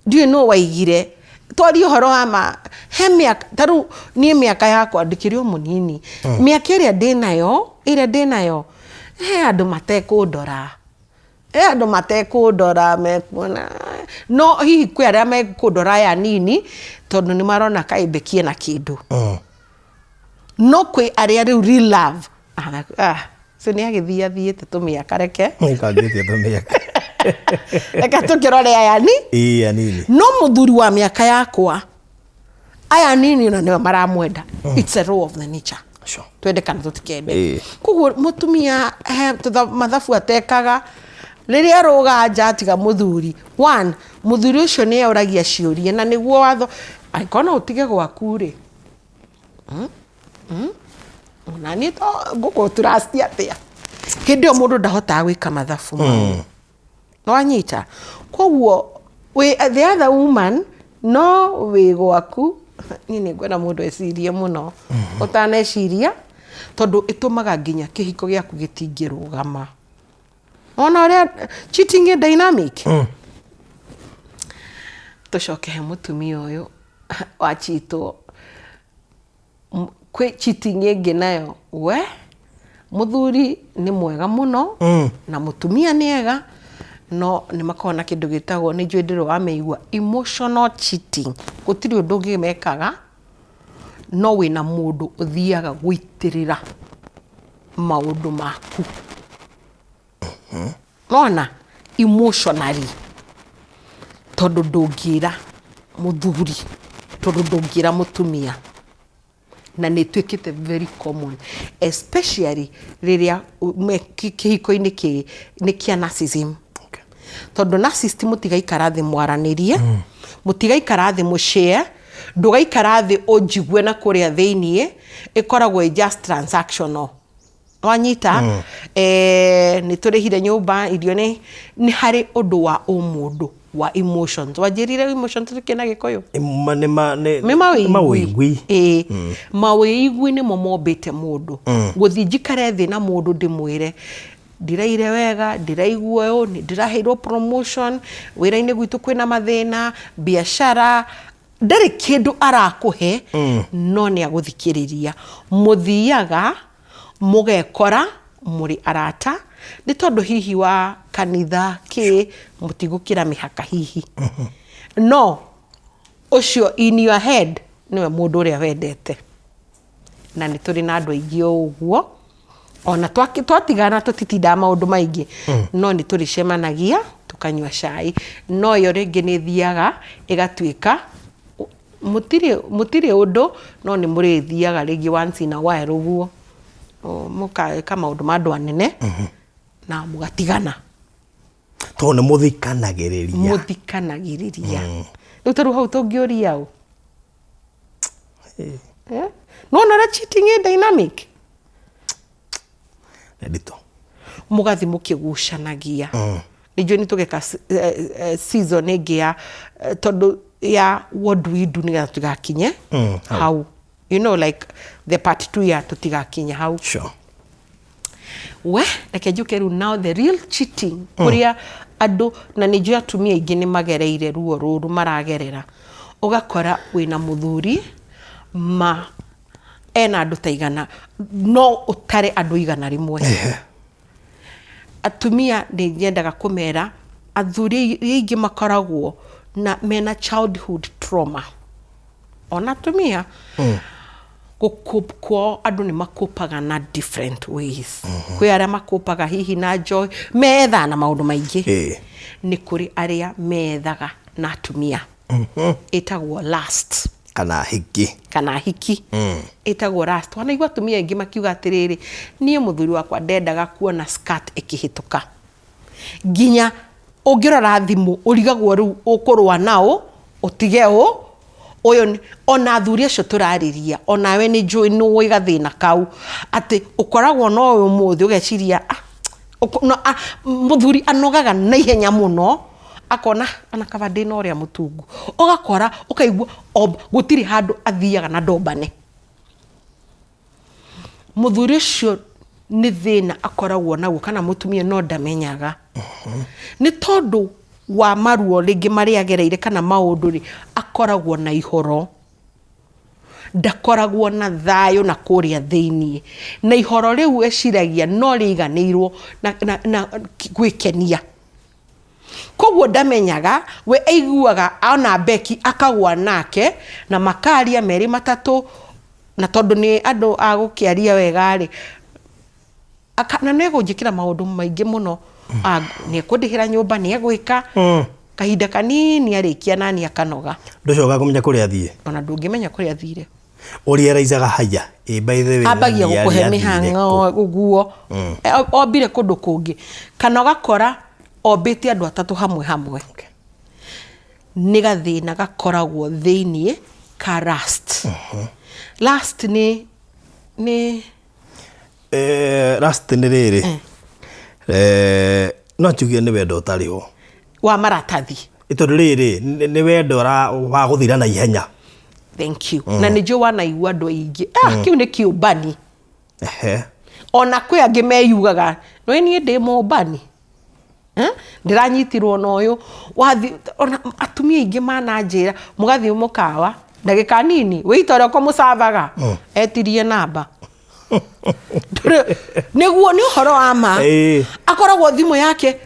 Ndiũĩ nũ waigire. Twarie ũhoro wa ma, he mĩaka, ta rĩu niĩ mĩaka yakwa ndĩkĩrĩ o mũnini. Mĩaka ĩrĩa ndĩnayo, ĩrĩa ndĩnayo, he andũ matekũndora. He andũ matekũndora mekuona, no hihi kwĩ arĩa mekũndora aya anini, tondũ nĩ marona kaĩ Becky ena kĩndũ. No kwĩ arĩa rĩu real love, ah, ũcio nĩ agĩthiĩ athiĩte tũmĩaka reke. Nĩkangĩtie tũmĩaka. Reke tũkĩrore aya ni. Ĩĩ anini. No mũthuri wa mĩaka yakwa, aya anini ona nĩo maramwenda. It's a law of the nature. Sure. Twende kana tũtikende. Ĩĩ. Koguo mũtumia he mathabu atekaga, rĩrĩa arũga nja atiga mũthuri, one, mũthuri ũcio nĩ oragia ciũria na nĩguo watho, angĩkorwo no ũtige gwaku rĩ, Ona niĩ to ngũkũ trust atĩa? Hĩndĩ ĩyo mũndũ ndahotaga gwĩka mathabu mau. Nĩwanyita? Koguo Wĩ the other woman no wĩ gwaku. Niĩ nĩ ngwenda mũndũ ecirie mũno ũtaneciria, tondũ ĩtũmaga nginya kĩhiko gĩaku gĩtingĩrũgama. Wona ũrĩa cheating ĩ dynamic? Tũcoke he mũtumia ũyũ wachitwo. Kwĩ cheating ĩngĩ nayo we mũthuri nĩ mwega mũno na mũtumia nĩ ega, no nĩ makoragwo na kĩndũ gĩtagwo, nĩ njũĩ ndũrĩ wamĩigua, emotional cheating. Gũtirĩ ũndũ ũngĩ mekaga no wĩna mũndũ ũthiaga gũitĩrĩra maũndũ maku. Nona emotionally, tondũ ndũngĩra mũthuri, tondũ ndũngĩra mũtumia, na nĩ ĩtuĩkĩte very common, especially rĩrĩa me kĩhiko-inĩ kĩ nĩ kĩa narcissism. Tondũ narcissist mũtigaikara thĩ mwaranĩrie, mũtigaikara thĩ mũshare, ndũgaikara thĩ ũnjigue na kũrĩa thĩiniĩ, ĩkoragwo ĩ just transactional. Wanyita? Eh, nĩ tũrĩhire nyũmba, irio, nĩ nĩ harĩ ũndũ wa ũmũndũ wa emotions. Wanjĩrire emotions nĩ kĩ na Gĩkũyũ? Nĩ nĩ mawĩigwi. Mawĩigwi. Ĩĩ, mawĩigwi nĩmo mombĩte mũndũ. Gũthiĩ njikare thĩ na mũndũ ndĩmwĩre ndiraire wega, ndiraigua ũũ, nĩ ndĩraheirwo promotion wĩra-inĩ gwitũ, kwĩna mathĩna biacara, ndarĩ kĩndũ arakũhe no nĩ agũthikĩrĩria. Mũthiaga mũgekora mũrĩ arata nĩ tondũ hihi wa kanitha kĩ mũtigũkĩra mĩhaka hihi, no ũcio in your head nĩwe mũndũ ũrĩa wendete. Na nĩ tũrĩ na andũ aingĩ o ũguo, ona twatigana tũtitindaga maũndũ maingĩ, no nĩ tũrĩcemanagia tũkanyua cai. No ĩyo rĩngĩ nĩ ĩthiaga ĩgatuĩka mũtirĩ ũndũ, no nĩ mũrĩthiaga rĩngĩ once in a while ũguo, mũgeka maũndũ ma andũ anene na mũgatigana. Tondũ nĩ mũthikanagĩrĩria. Mũthikanagĩrĩria. Rĩu ta rĩu hau tũngĩũria ũ? Eh? Nĩwona ũrĩa cheating ĩ dynamic? Nĩ nditũ. Mũgathi mũkĩgucanagia. Nĩ njũĩ nĩ tũgeka season ĩngĩ ya tondũ ya what do we do nĩgetha tũtigakinye hau. Hau. You know, like the part 2 ya tũtigakinye hau. We reke njuke rĩu, now the real cheating, kũrĩa andũ, na nĩ njũĩ atumia aingĩ nĩ magereire ruo rũrũ maragerera. Ũgakora wĩna mũthuri ma ena andũ ta 100, no ũtare andũ 100. Atumia nĩ nyendaga kũmera, athuri aingĩ makoragwo na mena childhood trauma, ona atumia gũcope kwao, andũ nĩ makopaga na different ways. Kwĩ arĩa makopaga hihi na joy, methaga na maũndũ maingĩ. Nĩ kũrĩ arĩa methaga na atumia, ĩtagwo lust. Kana hiki. Kana hiki, ĩtagwo lust. Wanaigua atumia aingĩ makiuga atĩrĩrĩ, niĩ mũthuri wakwa ndendaga kuona skirt ĩkĩhĩtũka. Nginya ũngĩrora thimũ ũrigagwo rĩu ũkũrũa naũ ũtige ũ ũyũ ona athuri acio tũrarĩria, onawe nĩ njũĩ nĩ ũĩ gathĩna kau, atĩ ũkoragwo na ũyũ ũmũthĩ ũgeciria, ah, no, ah, mũthuri anogaga na ihenya mũno, akona ona kaba ndĩna ũrĩa mũtungu. Ũgakora ũkaigua gũtirĩ handũ athiaga na ndombane. Mũthuri ũcio nĩ thĩna akoragwo naguo kana mũtumia, no ndamenyaga nĩ tondũ wa maruo rĩngĩ marĩa agereire kana maũndũ rĩ, akoragwo na ihoro, ndakoragwo na thayũ na kũrĩa thĩiniĩ, na ihoro rĩu eciragia no rĩiganĩirwo na gwĩkenia. Koguo ndamenyaga, we aiguaga ona Becky akagwa nake na makaria merĩ matatũ, na tondũ nĩ andũ a gũkĩaria wega rĩ, na nĩ egũnjĩkĩra maũndũ maingĩ mũno, nĩ ekũndĩhĩra nyũmba, nĩ egwĩka. Kahinda kanini arĩkia nani akanoga. Ndũcokaga kũmenya kũrĩa athiĩ. Ona ndũngĩmenya kũrĩa athire. Ũrĩaraicaga haya ĩ, by the way, ambagia nani gũkũhe arĩa athire mĩhang'o kũ? Ũguo ombire kũndũ kũngĩ, kana ũgakora ombĩte andũ atatũ hamwe hamwe. Nĩ gathĩna gakoragwo thĩiniĩ ka lust. Lust nĩ Lust nĩ rĩrĩ, no njuge nĩ wendo ũtarĩ ho. Wa maratathi. Tondũ rĩrĩ nĩ wendo wa gũthira na ihenya. Thank you. Na nĩ njũĩ wanaigua andũ aingĩ, ah, kĩu nĩ kĩũmbani. Ona kwĩ angĩ meyugaga, nĩ niĩ ndĩ mũmbani. Eh? Ndĩranyitirwo na ũyũ wathi. Ona atumia aingĩ mananjĩra, mũgathiĩ mũkawa, ndagĩka nini wĩita ũrĩa ũkũmũcavaga etirie namba. Nĩguo nĩ ũhoro wa ma. Akoragwo thimũ yake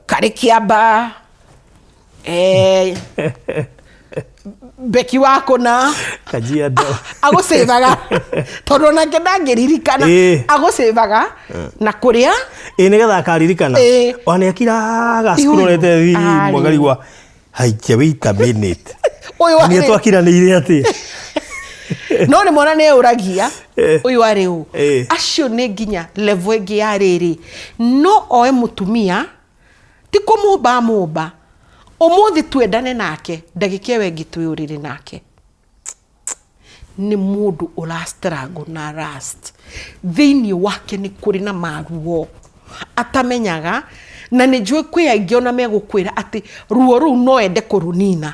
karĩ kĩamba, Beki wa kũna. Kajiado. Agũcĩvaga tondũ onake ndangĩririkana. Agũcĩvaga na kũrĩa. Ĩ, nĩgetha akaririkana. Ona nĩ akiraga scrollete thimũ akarigwa, haikia, wait a minute. Ũyũ nĩ arĩ twakiranĩire atĩ No nĩ mwana nĩ ũragia ũyũ arĩ ũ. Acio nĩ nginya level ĩngĩ ya rĩrĩ, no oe mũtumia ti kũmũmba amũmba, ũmũthĩ twendane nake, ndagĩka ĩyo ĩngĩ twĩ ũrĩrĩ nake. Nĩ mũndũ ũra struggle na lust thĩinĩ wake, nĩ kũrĩ na maruo atamenyaga, na nĩ njũĩ kwĩ aingĩ ona megũkwĩra atĩ ruo rũu no ende kũrũnina,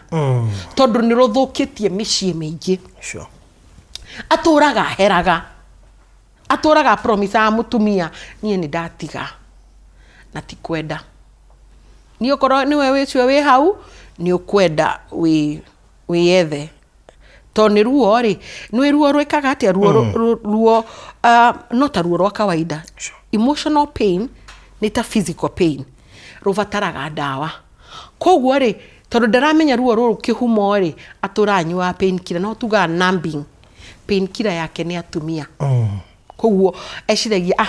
tondũ nĩ rũthũkĩtie mĩciĩ mĩingĩ. Atũraga heraga, atũraga promisaga mũtumia, niĩ nĩ ndatiga na ti kwenda, niĩ okorwo nĩwe wĩcio wĩ hau, nĩ ũkwenda wĩyethe, tondũ nĩ ruo rĩ, nĩ ruo rwĩkaga atĩa? Ruo ruo no ta ruo rwa kawaida. Emotional pain nĩ ta physical pain, rũbataraga ndawa. Koguo rĩ, tondũ ndaramenya ruo rũrũ kĩhumo rĩ, atũraga anyuaga pain killer, no tugaga numbing. Pain killer yake nĩ atumia. Koguo eciragia, ah,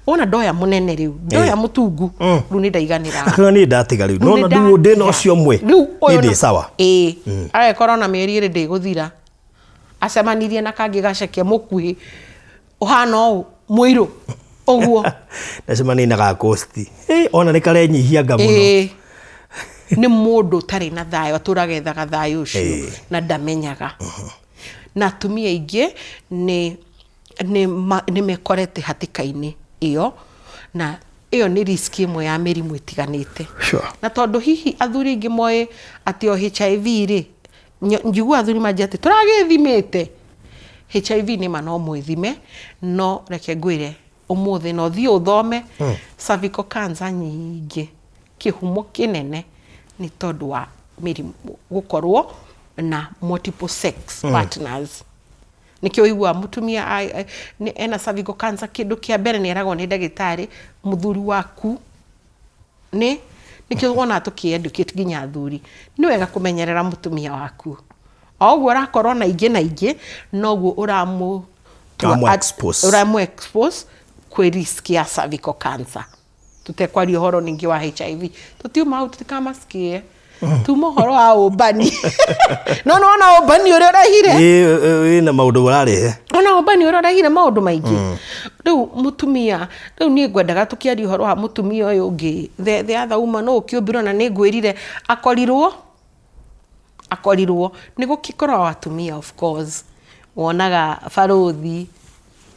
wona ndoya mũnene rĩu, ndoya mũtungu rĩu, nĩ ndaiganĩra. Akauga niĩ ndatiga rĩu. Nona rĩu ndĩna ũcio ũmwe, rĩu niĩ ndĩ sawa. Ĩĩ, agekora ona mĩeri 2 ndĩgũthira, acemanirie na kangĩ gaceke mũkuhĩ ũhana ũũ, mũirũ ũguo. Ndacemania na gakosti. Ona nĩ karenyihianga mũno. Ĩĩ, nĩ mũndũ ũtarĩ na thayũ, atũraga ethaga thayũ ũcio na ndamenyaga. Na atumia aingĩ nĩ mekorete hatĩka-inĩ ĩyo, na ĩyo nĩ risk ĩmwe ya mĩrimũ ĩtiganĩte. Na tondũ hihi athuri aingĩ moĩ atĩ o HIV rĩ, njiguaga athuri manjia atĩ tũragĩthimĩte HIV. Nĩ ma no mwĩthime, no reke ngwĩre ũmũthĩ na ũthiĩ ũthome, cervical cancer nyingĩ kĩhumo kĩnene nĩ tondũ wa mĩrimũ, gũkorwo na multiple sex partners. Nĩkĩo ũiguaga mũtumia ena cervical cancer, kĩndũ kĩa mbere nĩ eragwo nĩ ndagĩtarĩ, mũthuri waku nĩ. Nĩkĩo wonaga tũkĩ educate nginya athuri, nĩ wega kũmenyerera mũtumia waku. O ũguo ũrakorwo na ingĩ na ingĩ, noguo ũramũ Ũramũ expose. Ũramũ expose kwĩ risk ya cervical cancer, tũtekwaria ũhoro ningĩ wa HIV. Tũtiuma hau, tũtikamacikie, tuma ũhoro wa ũmbani, no nĩ wona ũmbani ũrĩa ũrehire. Ĩ, wĩna maũndũ ũrarehe. Ona ũmbani ũrĩa ũrehire maũndũ maingĩ. Rĩu mũtumia, rĩu niĩ ngwendaga tũkĩaria ũhoro wa mũtumia ũyũ ũngĩ, the other woman, no ũkĩũmbirwo na nĩ ngwĩrire akorirwo nĩ gũgĩkoragwo atumia, of course wonaga barũthi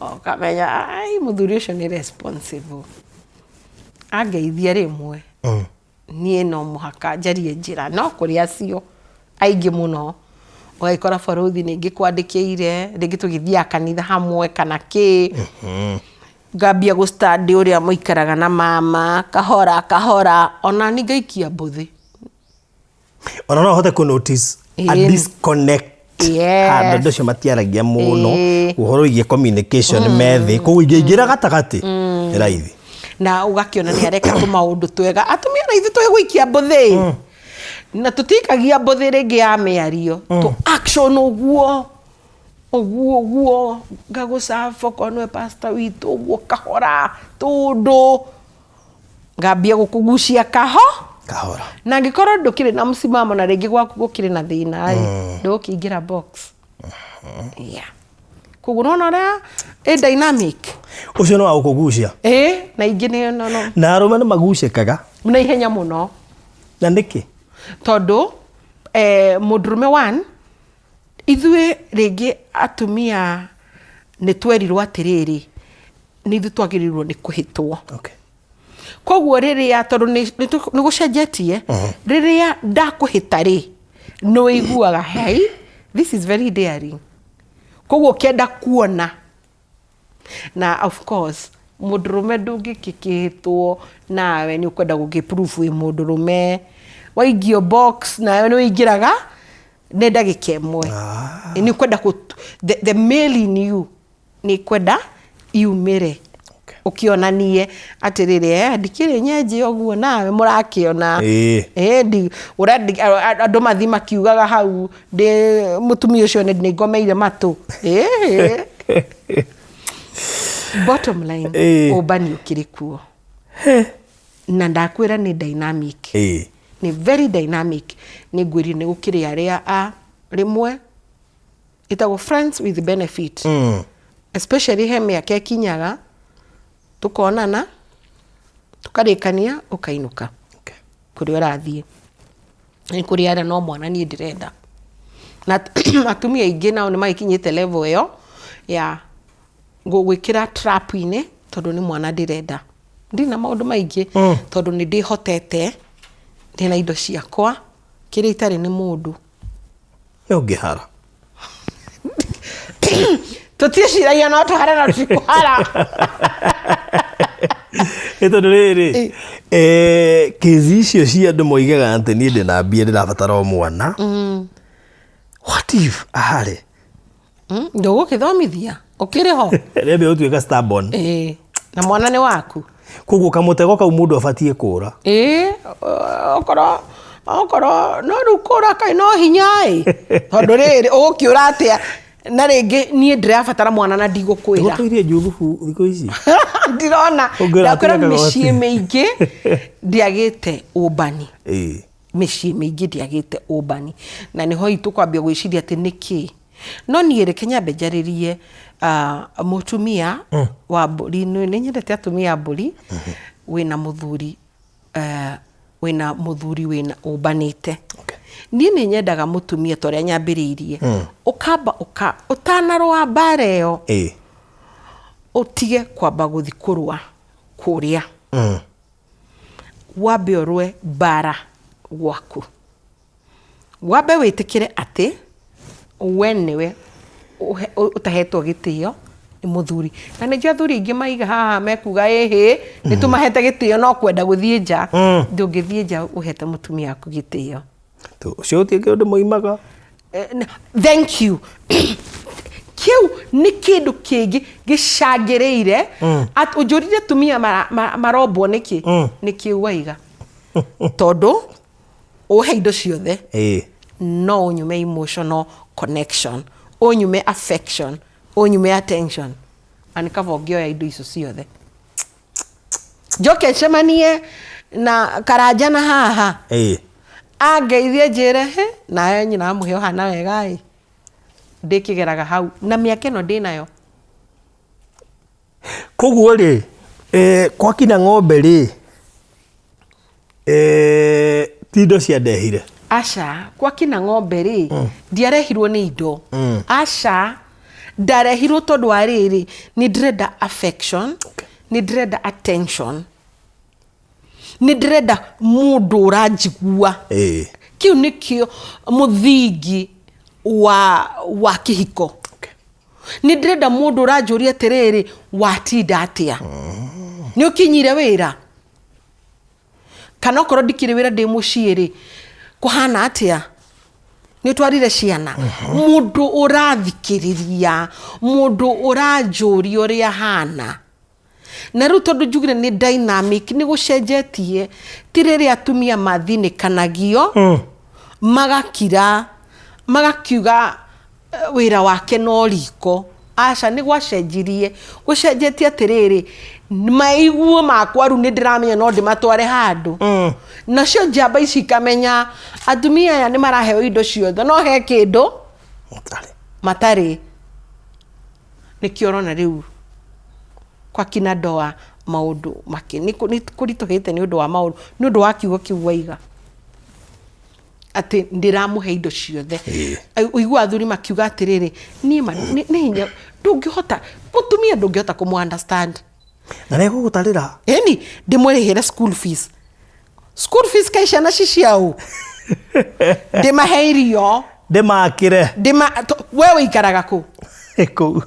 ũkamenya, ai, mũthuri ũcio nĩ responsible, angeithia rĩmwe, niĩ no mũhaka njarie njĩra. No kũrĩ acio aingĩ mũno ũgagĩkora barũthi nĩ ngĩkwandĩkĩire, rĩngĩ tũgĩthiaga kanitha hamwe kana kĩ, ngambia gũ study ũrĩa mũikaraga na mama kahora kahora, ona ni ngaikia mbũthĩ. Ona no hote kũ notice a disconnect handũ andũ acio matiaragia mũno, ũhoro wĩgiĩ communication me thĩ, koguo ingĩingĩra gatagatĩ nĩ raithi. Na ũgakĩona nĩ areka tũmaũndũ twega. Atumia na ithuĩ twĩ gũikia mbũthĩ, na tũtikagia mbũthĩ rĩngĩ ya mĩario, tũ action, ũguo ũguo ũguo ngagũcaba okorwo nĩwe pastor witũ, ũguo kahora, tũndũ ngambia gũkũgucia kaho kahora. Na angĩkorwo ndũkĩrĩ na msimamo, na rĩngĩ gwaku gũkĩrĩ na thĩna rĩ, ndũgũkĩingĩra box, yeah. Koguo nona ũrĩa ĩ dynamic. Ũcio no wa gũkũgucia. Ĩ, na ingĩ nĩ no. Na arũme nĩ magucĩkaga na ihenya mũno. Na nĩkĩ? Tondũ mũndũrũme one, ithuĩ rĩngĩ atumia nĩ twerirwo atĩrĩrĩ, nĩ ithuĩ twagĩrĩirwo nĩ kũhĩtwo. Koguo rĩrĩa tondũ nĩ gũcenjetie, rĩrĩa ndakũhĩta rĩ, nĩ ũiguaga, hey, this is very daring. Koguo ũkĩenda kuona, na of course mũndũrũme ndũngĩkĩhĩtwo nawe nĩ ũkwenda gũkĩ prove wĩ mũndũrũme. Waingio box nawe nĩ ũingĩraga nĩ ndagĩka ĩmwe. Nĩ ũkwenda the male in you nĩ kwenda yumĩre, ũkĩonanie atĩrĩrĩ, ndikĩrĩ nyenje ũguo nawe mũrakĩona. Andũ mathi makiugaga hau ndĩ mũtumia ũcio nĩ ngomeire matũ. Bottom line, ũmbani ũkĩrĩ kuo na ndakwĩra nĩ dynamic, nĩ very dynamic. Nĩ ngwĩrire nĩ gũkĩrĩ arĩa a rĩmwe ĩtagwo friends with benefit, especially he mĩaka ĩkinyaga tũkonana, tũkarĩkania, ũkainũka kũrĩa ũrathiĩ. Nĩ kũrĩ arĩa no mwana niĩ ndĩrenda, na atumia aingĩ nao nĩ magĩkinyĩte level ĩyo ya gũgwĩkĩra trap-inĩ tondũ nĩ mwana ndĩrenda, ndirĩ na maũndũ maingĩ, tondũ nĩ ndĩhotete, ndĩna indo ciakwa, kĩrĩa itarĩ nĩ mũndũ. Nĩ ũngĩhara. Tũtiĩciragia no tũhare na tũtikũhara. Nĩ tondũ rĩrĩ, kĩzi icio cia andũ moigaga atĩ niĩ ndĩna mbia, ndĩrabatara o mwana, what if ahare? Ndũgũkĩthomithia ũkĩrĩ ho. Rĩambia gũtuĩka stubborn. Ĩĩ, na mwana nĩ waku. Koguo kamũtego kau mũndũ abatiĩ kũra. Ĩĩ, okorwo no rĩu kũra kaĩ no hinya ĩ, tondũ rĩrĩ, ũgũkĩũra atĩa na rĩngĩ niĩ ndĩrabatara mwana na ndigũkwĩra. Gũtũirie Juthubu thikũ ici. Ndirona. Ũngĩra Ndakwĩra, atiga kagoti. mĩciĩ mĩingĩ ndĩagĩte ũmbani. Mĩciĩ mĩingĩ ndĩagĩte ũmbani, na nĩho itũ kwambia gwĩciria atĩ nĩkĩ. No niĩ reke nyambe njarĩrie mũtumia wa mbũri. Nĩ nyendete atumia a mbũri wĩna mũthuri, wĩna mũthuri wĩna ũmbanĩte. Niĩ nĩ nyendaga mũtumia ta ũrĩa nyambĩrĩirie, ũkamba ũtanarũa mbara ĩyo, ũtige kwamba gũthi kũrũa kũrĩa, wambe ũrũe mbara gwaku, wambe wĩtĩkĩre atĩ we nĩwe ũtahetwo gĩtĩo nĩ mũthuri. Na nĩnjũĩ athuri aingĩ maiga haha mekuga ĩhĩ, nĩ tũmahete gĩtĩo, no kwenda gũthiĩ nja. Ndũngĩthiĩ nja ũhete mũtumia waku gĩtĩo. Ũcio gũtirĩ kĩndũ moimaga. Thank you. Kĩu nĩ kĩndũ kĩngĩ gĩcangĩrĩire. Ũnjũrire atumia marombwo nĩkĩ? Nĩ kĩu waiga, tondũ ũhe indo ciothe, no ũnyume emotional connection, ũnyume affection, ũnyume attention, na nĩ kaba ũngĩoya indo icio ciothe njoke ncemanie na karanja na haha angeithie njĩre, "Hĩ, nawe nyina wa mũhĩa ũhana wega ĩ." Ndĩkĩgeraga hau na mĩaka ĩno ndĩnayo. Koguo rĩ, kwakina ng'ombe rĩ, ti indo ciandehire. Aca, kwakina ng'ombe rĩ, ndiarehirwo nĩ indo. Aca, ndarehirwo tondũ wa rĩrĩ, nĩ ndĩrenda affection, nĩ ndĩrenda attention, nĩ ndĩrenda mũndũ ũranjigua. Kĩu nĩkĩo mũthingi wa kĩhiko. Nĩ ndĩrenda mũndũ ũranjũria atĩrĩrĩ, watinda atĩa, nĩ ũkinyire wĩra, kana okorwo ndikĩrĩ wĩra, ndĩ mũciĩ rĩ, kũhana atĩa, nĩ ũtwarire ciana. Mũndũ ũrathikĩrĩria, mũndũ ũranjũria ũrĩa hana. Na rĩu tondũ njugire nĩ dynamic, nĩ gũcenjetie, ti rĩrĩa atumia mathinĩkanagio, magakira, magakiuga wĩra wake no riko. Aca, nĩ gwacenjirie. Gũcenjetie atĩrĩrĩ, maiguo makwa rĩu nĩ ndĩramenya no ndĩmatware handũ. Nacio njamba ici ikamenya atumia aya nĩ maraheo indo ciothe, no he kĩndũ Matarĩ. Matarĩ. Nĩkĩo ũrona rĩu kwa kina ndoa maũndũ makĩ nĩ kũritũhĩte nĩ ũndũ wa maũndũ, nĩ ũndũ wa kiugo kĩu waiga atĩ ndĩramũhe indo ciothe. Ũigua athuri makiuga atĩrĩrĩ, niĩ ma nĩ hinya ndũngĩhota mũtumia, ndũngĩhota kũmũ understand. Na nĩ egũgũtarĩra. Ĩni, ndĩmũrĩhĩre school fees. School fees kaĩ ciana ci ciao? Ndĩmahe irio. Ndĩmakĩre. Ndĩma to, we ũikaraga kũ? Kũu.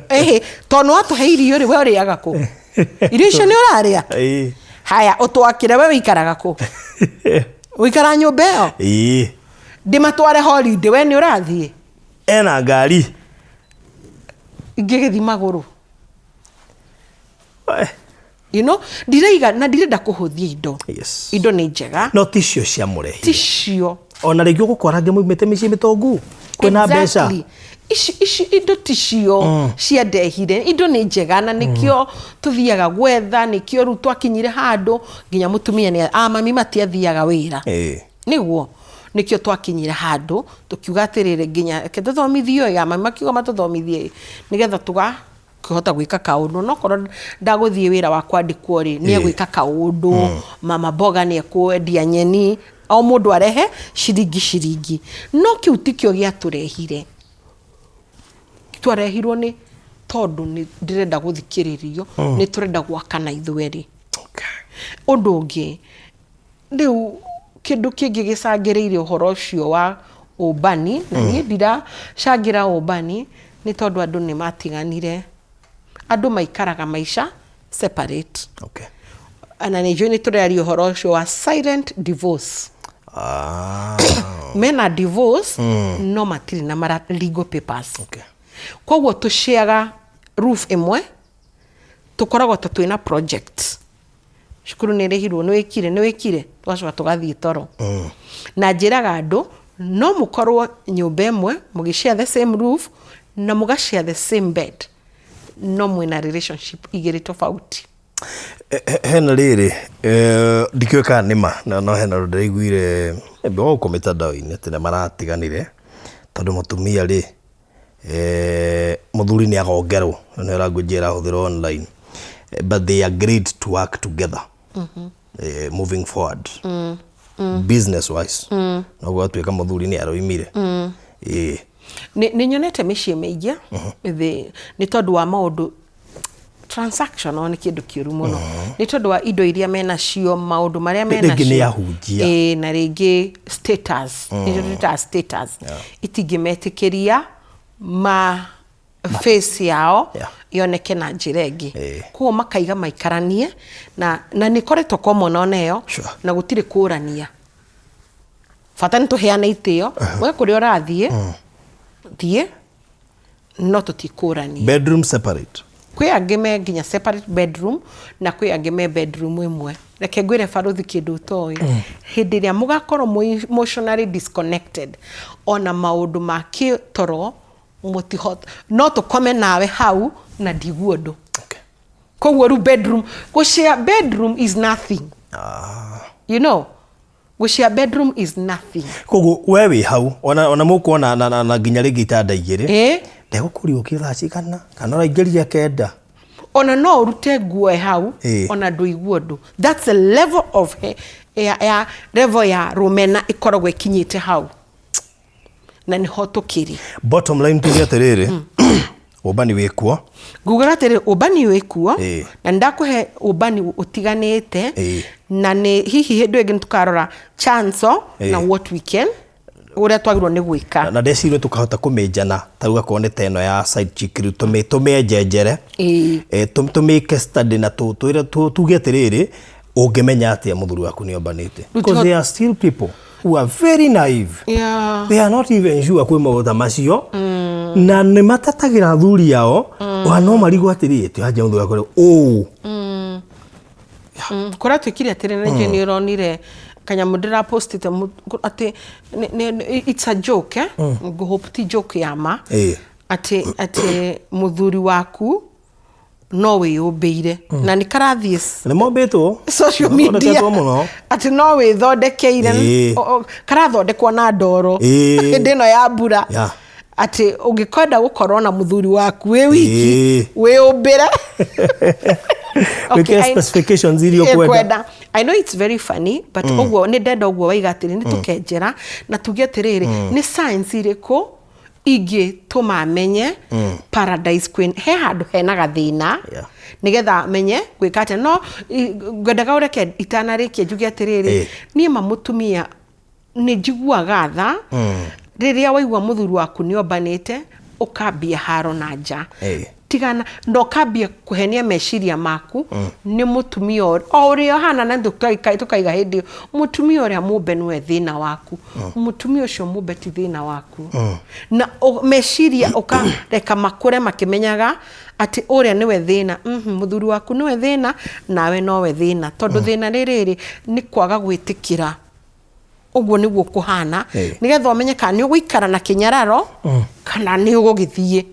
Ĩhĩ, tondũ nĩwatũhe irio rĩ, we ũrĩaga kũ? Irio icio nĩ ũrarĩa? Ĩĩ. Haya, ũtwakĩre, we ũikaraga kũ? Ũikaraga nyũmba ĩyo? Ĩĩ. Ndĩmatware holiday, we nĩ ũrathiĩ? Ena ngari. Ingĩgĩthiĩ magũrũ. Eh. You know, ndiraiga na ndirenda kũhũthia indo. Indo nĩ njega. No ticio ciamũrehire. Ticio. Ona rĩngĩ ũgũkora angĩ maumĩte mĩciĩ mĩtongu kwĩna mbeca. Exactly. Ici ici indo ticio ciandehire. Indo nĩ njega na nĩkĩo tũthiaga gwetha, nĩkĩo rĩu twakinyire handũ nginya mũtumia nĩ a mami matiathiaga wĩra. Ĩĩ. Nĩguo nĩkĩo twakinyire handũ tũkiuga atĩrĩrĩ nginya reke tũthomithio ĩ, a mami makiuga matũthomithie ĩ, nĩgetha tũga kĩhota gwĩka kaũndũ no korwo ndagũthiĩ wĩra wa kwandĩkwo rĩ nĩ egwĩka kaũndũ mama mboga nĩ ekwendia nyeni o mũndũ arehe ciringi ciringi no kĩu tikĩo gĩatũrehire twarehirwo nĩ tondũ nĩ ndĩrenda gũthikĩrĩrio nĩ tũrenda gwakana ithuerĩ ũndũ ũngĩ Rĩu kĩndũ kĩngĩ gĩcangĩrĩirie ũhoro ũcio wa ũmbani, na niĩ ndiracangĩra ũmbani, nĩ tondũ andũ nĩ matiganire. Andũ maikaraga maica separate. Okay. Na nĩ njũĩ nĩ tũraria ũhoro ũcio wa silent divorce. Ah. Mena divorce no matirĩ na mara legal papers. Okay. Koguo tũciaga roof ĩmwe, tũkoragwo ta twĩna project. Cukuru nĩ ĩrĩhirwo, nĩ wĩkire, nĩ wĩkire, tũgacoka tũgathiĩ toro. Na njĩraga andũ, no mũkorwo nyũmba ĩmwe, mũgĩ share the same roof, na mũga share the same bed, no mwĩna relationship igĩrĩ tofauti. Hena rĩrĩ, ndikĩũĩ kana nĩ ma, no hena ũndũ ndĩraiguire gũkũ mĩtandao-inĩ atĩ nĩ maratiganire, tondũ mũtumia rĩ, eh, mũthuri nĩ agongerwo ĩyo nĩyo language ĩrahũthĩrwo online Eh, but they agreed to work together eh, moving forward business wise no gwatuĩka mũthuri nĩ aroimire Ĩĩ. Nĩ nyonete mĩciĩ mĩingĩ thĩ nĩ tondũ wa maũndũ transactional nĩ kĩndũ kĩũru mũno nĩ tondũ wa indo iria menacio maũndũ marĩa Rĩngĩ nĩ menacio ahunjia. Ĩĩ, na rĩngĩ status nĩcio twĩtaga status itingĩmetĩkĩria ma face yao yoneke na njĩra ĩngĩ Ĩĩ. koguo makaiga maikaranie na na nĩ ĩkoretwo common ona ĩyo na gũtirĩ kũrania bata nĩ tũheane itĩo we kũrĩa ũrathiĩ thiĩ no tũtikũrania. Bedroom separate. Kwĩ angĩ me nginya separate bedroom na kwĩ angĩ me bedroom ĩmwe. Reke ngwĩre barũthi kĩndũ ũtoĩ. Hĩndĩ ĩrĩa mũgakorwo mwĩ emotionally disconnected ona maũndũ ma kĩtoro mũtihota, no tũkome nawe hau na ndigue ũndũ. Okay. Koguo rĩu bedroom, gũ share bedroom is nothing. You know? Gũshare bedroom is nothing. Koguo we wĩ hau ona ona mũkuona na, na, na nginya rĩngĩ itanda igĩrĩ Ĩĩ. ndegũkũria ũkĩre thaa cigana kana ũraingĩrire kenda Ona no ũrute nguo ĩ hau Ĩĩ. ona ndũigue ũndũ. That's the level of he, ya, ya level ya rũmena ĩkoragwo ĩkinyĩte hau. Na nĩho tũkĩrĩ. Bottom line tuge atĩrĩrĩ ũmbani wĩ kuo. Ngugaga atĩrĩ ũmbani wĩ kuo Ĩĩ. na nĩ ndakũhe ũmbani ũtiganĩte Ĩĩ. na nĩ hihi hĩndĩ ĩyo ĩngĩ nĩ tũkarora chanzo na Ĩĩ. what we can ũrĩa twagĩrĩirwo nĩ gwĩka. Na ndeciria tũkahota kũmĩnjana ta rĩu akorwo nĩ ta ĩno ya side chick rĩu tũmĩenjenjere Ĩĩ. Eh, tũmĩke study na twĩre tuge atĩrĩrĩ ũngĩmenya atĩa mũthuri waku nĩ ombanĩte because there are still people who are very naive they are not even sure kwĩ maũndũ ta macio na nĩ matatagĩra athuri ao ona no marigwo atĩrĩrĩ tũranjia mũthuri wakwa rĩu ũũ Kũratuĩkire atĩrĩ na ningĩ nĩ ũronire kanyamũ ndĩrapostĩte atĩ it's a joke eh? Ngũhope ti joke ya ma Ĩĩ. atĩ atĩ mũthuri waku no wĩyũmbĩire na nĩ karathiĩ nĩ mombĩtwo social media Mathondeketwo mũno atĩ no wĩthondekeire Ĩĩ. Karathondekwo na ndoro Ĩĩ. hĩndĩ ĩno ya mbura atĩ ũngĩkwenda gũkorwo na mũthuri waku wĩ wiki Ĩĩ. wĩyũmbĩre. Wĩkĩre specifications iria ũkwenda. Kwenda. I know it's very funny but ũguo nĩ ndenda ũguo waiga atĩrĩ nĩ tũkenjera na tuge atĩrĩrĩ nĩ science irĩkũ. Ingĩtũma amenye Paradise Queen he handũ hena gathĩna, nĩgetha menye gwĩka atĩa. No ngwendaga ũreke itanarĩkia njuge atĩrĩrĩ, niĩ ma mũtumia nĩ njiguaga tha rĩrĩa waigua mũthuri waku nĩ ombanĩte, ũkambia haro na nja. Tigana na ũkambia kũhenia meciria maku nĩ mũtumia o ũrĩa ũhana, na tũkaiga hĩndĩ ĩyo mũtumia ũrĩa mũmbe nĩwe thĩna waku. Mũtumia ũcio mũmbe ti thĩna waku. Na meciria ũkareka makũre makĩmenyaga atĩ ũrĩa nĩwe thĩna. Mũthuri waku nĩwe thĩna, nawe nowe thĩna, tondũ thĩna nĩ rĩrĩ, nĩ kwaga gwĩtĩkĩra ũguo nĩguo kũhana, nĩgetha ũmenye kana nĩ ũgũikara na kĩnyararo kana nĩ ũgũgĩthiĩ.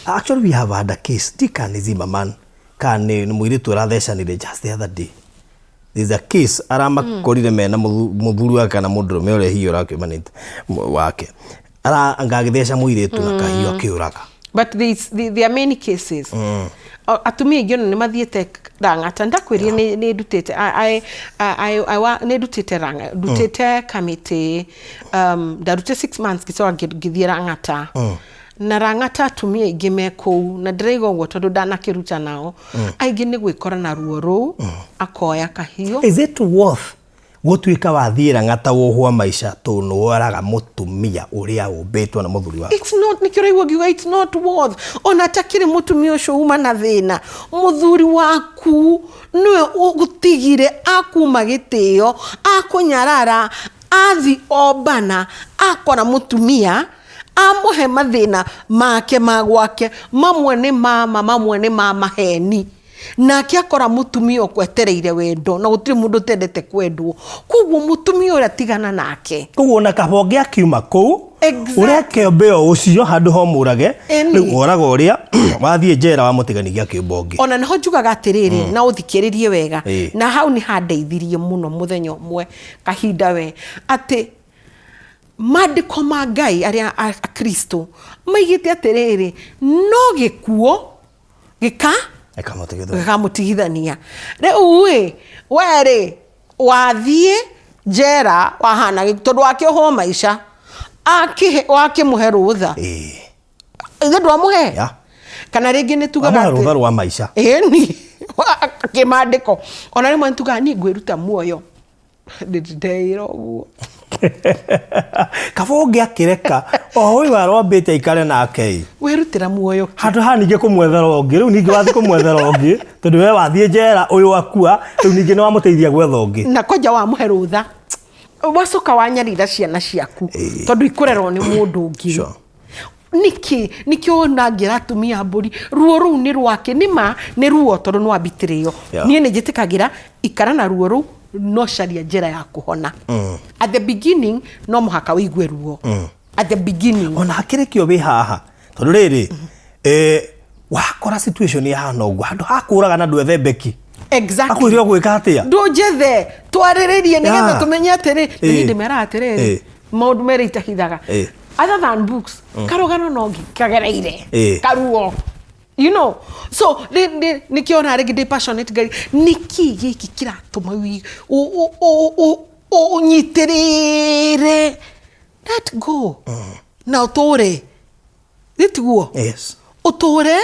Actually, we have had a case, ti kana nĩ Zimmerman kana nĩ mũirĩtu ũrathecanire just the other day. There's a case aramakorire mena mũthuri wake kana mũndũrũme ũrĩa hihi ũrakiumanĩte wake. Ara anga agĩtheca mũirĩtu na kahiũ akĩũraga. But there are many cases. Atumia aingĩ ona nĩ mathiĩte Rang'ata. Ndakwĩrire nĩ ndutĩte nĩ ndutĩte Rang'a, ndutĩte kamĩtĩ, ndarutire 6 months, ngĩcoka ngĩthiĩ Rang'ata. Na Rang'ata atumia aingĩ me kũu, na ndĩraiga ũguo tondũ ndanakĩruta nao, aingĩ nĩ gwĩkora na ruo rũu, akoya kahiũ. Is it worth gũtuĩka wathiĩ Rang'ata wohwo maica tondũ nĩ woraga mũtumia ũrĩa ũmbĩtwo na mũthuri waku? It's not, nĩkĩo ũraigua ngiuga it's not worth. Ona atakĩrĩ mũtumia ũcio uma na thĩna, mũthuri waku nĩwe ũgũtigire, akuma gĩtĩo, akũnyarara, athi ombana, akora mũtumia amũhe mathĩna make ma gwake, mamwe nĩ mama, mamwe nĩ ma maheni, nake akora mũtumia ũkwetereire wendo, na gũtirĩ mũndũ ũtendete kwendwo. Koguo mũtumia ũrĩa tigana nake. Koguo ona kaba ũngĩ akiuma kũu, ũreke mbĩo ũcio handũ ho mũrage. Rĩu woraga ũrĩa wathiĩ njera wamũtiganithia akĩũmba ũngĩ. Ona nĩho njugaga atĩrĩrĩ, na ũthikĩrĩrie wega, na hau nĩ handeithirie mũno mũthenya ũmwe kahinda we, atĩ mandĩko ma Ngai arĩa akristo maigĩte atĩrĩrĩ, no gĩkuo gĩka Ĩkamũtigithania. Gĩkamũtigithania. Rĩu ĩ we rĩ, wathiĩ njera wahana tondũ wakĩohwo maica, wakĩmũhe rũtha, ithe ndwamũhe? Kana rĩngĩ nĩ tugaga Wamũhe rũtha rwa maica. Ĩni kĩmandĩko ona rĩmwe nĩ tugaga niĩ ngwĩruta muoyo, ndĩra ũguo. Kaba ũngĩ akĩreka o ũyũ arwambĩte aikare nake ĩ. Wĩrutĩra muoyo kĩ? Handũ ha ningĩ kũmwethera ũngĩ. Rĩu ningĩ wathiĩ kũmwethera ũngĩ tondũ we wathiĩ njera ũyũ akua, rĩu ningĩ nĩ wamũteithia gwetha ũngĩ. Na kwanja wamũhe rũtha, wacoka wanyarira ciana ciaku, tondũ ikũrerwo nĩ mũndũ ũngĩ. Nĩkĩ nĩkĩo ona ngĩra atumia mbũri, ruo rũu nĩ rwake, nĩ ma nĩ ruo tondũ nĩ wambitĩrĩo. Niĩ nĩ njĩtĩkagĩra ikara na ruo rũu, no caria njĩra ya kũhona. At the beginning no mũhaka ũigue ruo at the beginning. Ona hakĩrĩ kĩo wĩ haha tondũ rĩrĩ, wakora situation yahana ũguo, handũ ha kũraga na ndwethe mbeki, akwĩre ũgwĩka atĩa? Ndũnjethe twarĩrĩrie nĩgetha tũmenye atĩrĩ, niĩ ndĩmeraga atĩrĩrĩ, maũndũ merĩ itahithaga, other than books, karũgano no kagereire karuo, so nĩkĩo ona rĩngĩ ndĩ passionate Ngai, nĩkĩ gĩkĩ kĩratũma ũnyitĩrĩre? Let go na ũtũre, gĩtiguo? Yes. Ũtũre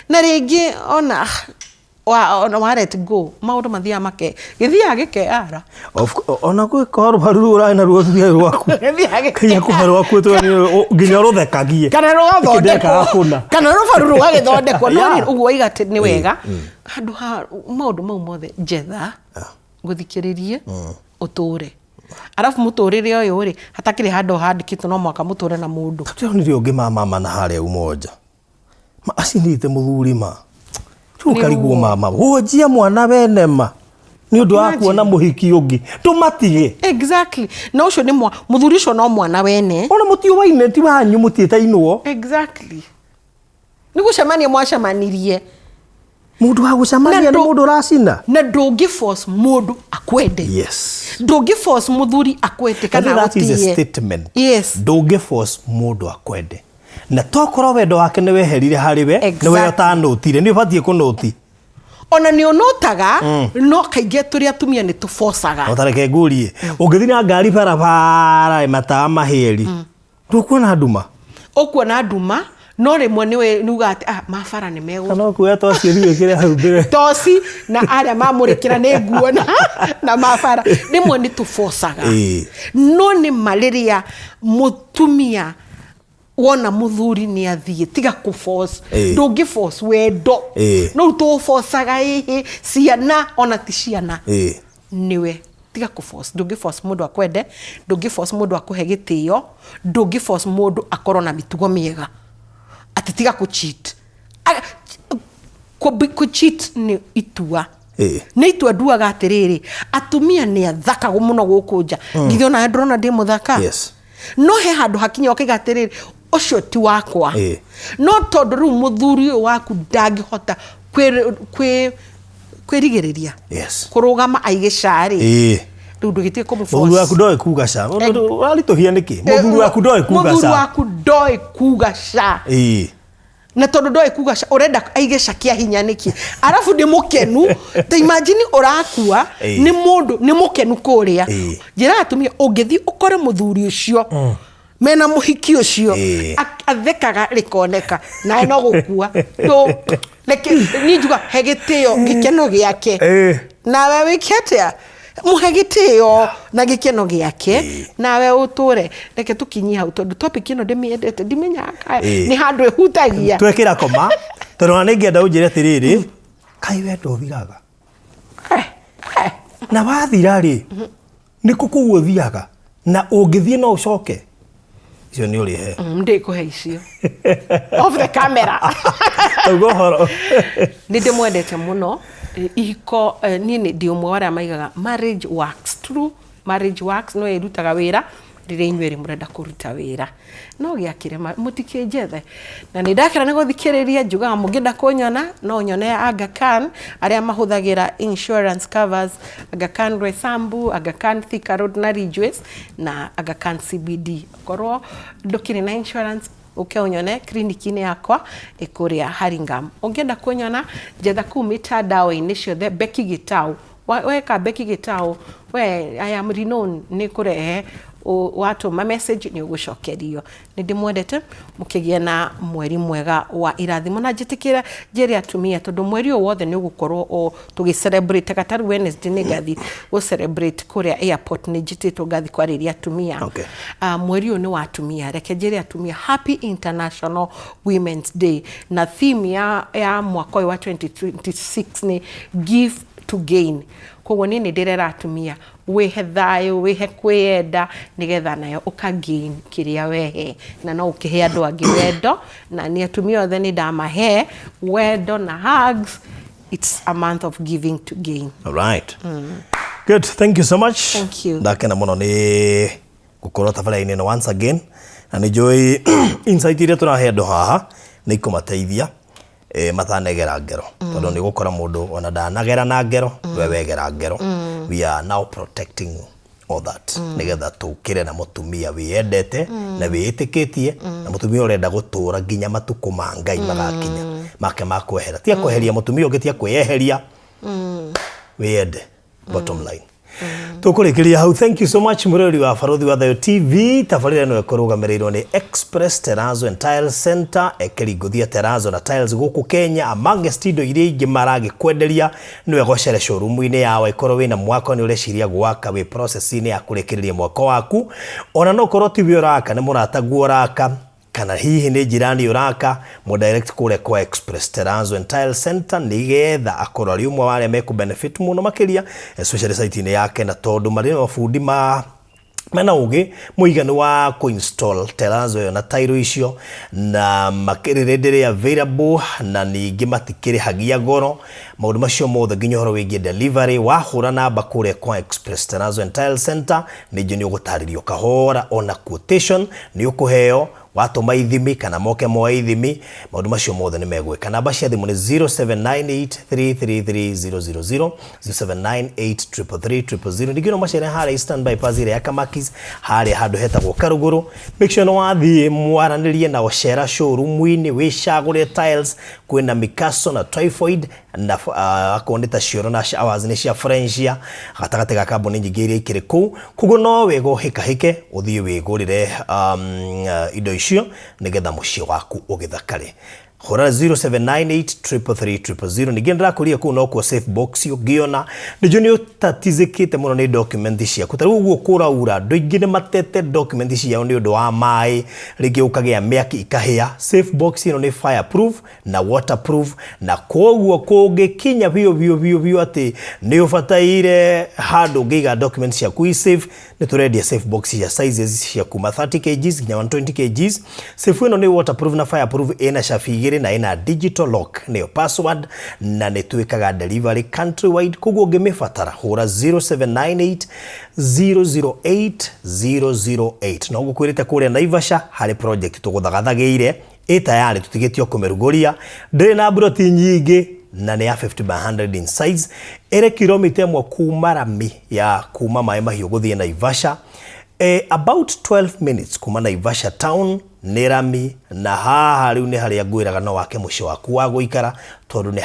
na rĩngĩ ona ona wa let go, maũndũ mathiaga make gĩthiaga gĩkeara. Ona gwĩka rũbaru rũu ũrarĩ naruo rũthiaga rwaku. Gĩthiaga Kinya kũhe rwaku nginya ũrũthekagie. Kana Ndekaga rũgathondekwo kũna. Kana rũbaru rũgagĩthondekwo. No rĩrĩ, ũguo waiga atĩ nĩ wega, handũ ha maũndũ mau mothe, njetha ngũthikĩrĩrie, ũtũre. Arabu mũtũrĩre ũyũ rĩ, hatakĩrĩ handũ handĩkĩtwo no mũhaka mũtũre na mũndũ. Tũronire ũngĩ ma mama na harĩa Umoja. Ma acinĩte mũthuri ma. Rĩu ũkarigwo. Ruo. Mama wonjia mwana wene ma nĩ ũndũ wa Imagine. kuona mũhiki ũngĩ, tũmatige. Exactly, na ũcio nĩ mũthuri ũcio no mwana wene. Ona mũtiũwaine, ti wanyu, mũtiĩtainwo. Exactly, nĩ gũcemania mwacemanirie. Mũndũ wa gũcemania Na nĩ mũndũ ũracina. Na ndũngĩ force mũndũ akwende. Ndũngĩ force mũthuri akwende kana That is a agũtĩe. statement. Ndũngĩ force mũndũ akwende, na tokorwo wendo wake nĩ weherire harĩ we, nĩ we ũtanũtire, nĩ ũbatiĩ kũnũti. Ona nĩ ũnotaga, no kaingĩ tũrĩ atumia nĩ tũbocaga. Otareke ngũrie, ũngĩthiĩ na ngari barabara matawa mahĩeri, ndũkuona nduma? Ũkuona nduma, no rĩmwe nĩwe nĩuga atĩ ah, mabara nĩ megũ Kana ũkuoya toci ũthiĩ wĩkĩre hau mbere. Toci na arĩa mamũrĩkĩra nĩ nguona na mabara rĩmwe nĩ tũbocaga. No nĩ ma rĩrĩa mũtumia wona mũthuri nĩ athiĩ, tiga kũ force. Ndũngĩ force wendo. No rĩu tũũbocaga ĩhĩ ciana ona ti ciana. Nĩwe tiga kũ force. Ndũngĩ force mũndũ akwende, ndũngĩ force mũndũ akũhe gĩtĩo, ndũngĩ force mũndũ akorwo na mĩtugo mĩega, atĩ tiga kũ cheat. Kũ cheat nĩ itua. Nĩ itua nduaga atĩrĩrĩ, atumia nĩ athaka mũno gũkũ nja. Githĩ onawe ndũrona ndĩ mũthaka? Yes. No he handũ hakinya ũkaiga atĩrĩrĩ, ũcio ti wakwa. No tondũ rĩu mũthuri ũyũ waku ndangĩhota kwĩrigĩrĩria kũrũgama aige ca rĩ, rĩu ndũgĩtige kũmũ Mũthuri waku ndoĩ kuga ca. Ũraritũhia nĩkĩ? Mũthuri waku ndoĩ kuga Mũthuri ca. waku ndoĩ kuga ca. Na tondũ ndoĩ kuga ca, ũrenda aige ca kĩa hinya nĩkĩ? Arabu nĩ mũkenu. Ta imagine ũrakua nĩ mũndũ nĩ mũkenu kũrĩa. Njĩra atumia, ũngĩthiĩ ũkore mũthuri ũcio mena mũhiki ũcio, athekaga rĩkoneka nawe no gũkua. Reke niĩ njuga he gĩtĩo gĩkeno gĩake. Nawe wĩke atĩa? Mũhe gĩtĩo na gĩkeno gĩake, nawe ũtũre. Reke tũkinyie hau tondũ topic ĩno ndĩmĩendete, ndimenyaga kana nĩ handũ ĩhutagia. Twekĩra koma tondũ ona nĩngĩenda ũnjĩre atĩrĩrĩ, kaĩ wendo ũthiraga? Na wathira rĩ, nĩ kũ kũu ũthiaga? Na ũngĩthiĩ no ũcoke? Icio nĩ ũrĩhe. Ndĩkũhe icio off the camera. Tauga ũhoro. Nĩ ndĩmwendete mũno. Ihiko, niĩ nĩ ndĩ ũmwe wa arĩa maigaga marriage works. True marriage works, no ĩrutaga wĩra rĩrĩa inyuĩ erĩ mũrenda kũruta wĩra. No gĩakĩrema mũtikĩnjethe. Na nĩ ndakena nĩ gũthikĩrĩria, njugaga mũngĩenda kũnyona no nyone Aga Khan, arĩa mahũthagĩra insurance covers, Aga Khan Roysambu, Aga Khan Thika Road na Ridgeways, na Aga Khan CBD. Korwo ndũkĩrĩ na insurance, ũke ũnyone clinic-inĩ yakwa ĩkũrĩa Hurlingham. Ũngĩenda kũnyona, njetha kũu mĩtandao-inĩ ciothe, Becky Gitau. Weka Becky Gitau, we I am renowned, nĩ kũrehe watũma message nĩ ũgũcokerio. Nĩ ndĩmwendete, mũkĩgĩe na mweri mwega wa irathimo. Na njĩtĩkĩre njĩre atumia, tondũ mweri ũyũ wothe nĩ ũgũkorwo tũgĩ celebrate ga tarĩu Wednesday nĩ ngathi gũ celebrate kũrĩa airport, nĩ njĩtĩtwo ngathi kwarĩria atumia. Mweri ũyũ nĩ wa atumia. Reke njĩre atumia Happy International Women's Day, na theme ya mwaka ũyũ wa 2026 nĩ give to gain. Koguo niĩ nĩ ndĩrera atumia, wĩhe thayũ, wĩhe kwĩyenda, nĩgetha nayo ũka gain kĩrĩa wehe, na no ũkĩhe andũ angĩ wendo. Na niĩ atumia othe nĩ ndamahe wendo na hugs. It's a month of giving to gain. All right. Good. Thank you so much. Thank you. Ndakena mũno nĩ gũkorwo tabarĩra-inĩ ĩno once again, na nĩ njũĩ insight iria tũrahe andũ haha nĩ ikũmateithia matanegera ngero, tondũ nĩ ũgũkora mũndũ ona ndanagera na ngero, we wegera ngero. We are now protecting all that nĩgetha tũkĩre na mũtumia wĩyendete na wĩĩtĩkĩtie, na mũtumia ũrenda gũtũra nginya matukũ ma Ngai magakinya make ma kwehera. Tia kweheria mũtumia ũngĩ, tia kwĩyeheria, wĩyende, bottom line. Tũkũrĩkĩria hau. Thank you so much, mũrori wa Barũthi wa Thayũ TV. Tabarĩra ĩno ĩkũrũgamĩrĩirwo nĩ Express Terrazzo and Tile Center, ekĩri ngũthi ya terrazzo na tiles gũkũ Kenya, amongst indo iria ingĩ maragĩkwenderia. Nĩ wega ũcere showroom-inĩ yao angĩkorwo wĩna mwako, nĩ ũreciria gwaka, wĩ process-inĩ ya kũrĩkĩrĩria mwako waku. Ona no ũkorwo tiwe ũraka, nĩ mũrataguo ũraka, kana hihi nĩ njirani ũraka, mũ direct kũrĩa kwa Express Terrazzo and Tile Center nĩgetha akorwo arĩ ũmwe wa arĩa mekũ benefit mũno makĩria, especially site-inĩ yake, na tondũ marĩ na mabundi ma mena ũgĩ mũiganu wa kũ-install terrazzo ĩyo na tairo icio, na makĩrĩ readily available, na ningĩ matikĩrĩhagia goro maũndũ macio mothe, nginya ũhoro wĩgiĩ delivery. Wahũra namba kũrĩa kwa Express Terrazzo and Tile Center, ningĩ nĩ ũgũtarĩrio kahora, ona quotation nĩ ũkũheo watũma ithimi kana moke moe ithimi, maũndũ macio mothe nĩ megwĩka. Namba cia thimũ nĩ 0798333000, 0798333000. Ningĩ no macere harĩa Eastern Bypass ĩrĩa ya Kamakis, harĩa handũ hetagwo Karugũrũ. Make sure nĩ wathiĩ mwaranĩrie nao, cera showroom-inĩ, wĩcagũre tiles, kwĩna Mikaso na Typhoid. Na akorwo nĩ ta cioro na showers nĩ cia Frenchia gatagatĩ ga kambuni nyingĩ iria ikĩrĩ kũu. Koguo no wega ũhĩkahĩke ũthiĩ wĩgũrĩre indo icio nĩgetha mũciĩ waku ũgĩthakare. Hũra 0798333000. Ningĩ nĩndĩrakũria kũu nokuo safe box ũngĩona. Nĩnjũĩ nĩ ũtatizĩkĩte mũno nĩ document ciaku. Ta rĩu ũguo kũraura andũ aingĩ nĩ matete document ciao nĩ ũndũ wa maĩ, rĩngĩ gũkagĩa mĩaki ikahĩa. Safe box ĩno nĩ fireproof na waterproof, na koguo kũngĩkinya biũ biũ biũ biũ atĩ nĩ ũbataire handũ ũngĩiga document ciaku i safe, nĩ tũrendia safe box cia sizes cia kuma 30 kgs nginya 120 kgs. Safe ĩno nĩ waterproof na fireproof, ĩna cabi igĩrĩ na ĩna digital lock nĩyo password, na nĩ twĩkaga delivery countrywide. Koguo ũngĩmĩbatara hũra 0798 008 008. No ngũkwĩrĩte kũrĩa Naivasha harĩ project tũgũthagathagĩire ĩ tayarĩ, tũtigĩtio kũmĩrugũria, ndĩrĩ na mburoti nyingĩ na nĩ ya 50 by 100 in size, ĩrĩ kilomita 1 kuma rami ya kuma Maĩ Mahiũ gũthiĩ Naivasha, about 12 minutes kuma Naivasha town nĩ rami. Na haha rĩu nĩ harĩa ngwĩraga no wake mũciĩ waku wa gũikara, tondũ nĩ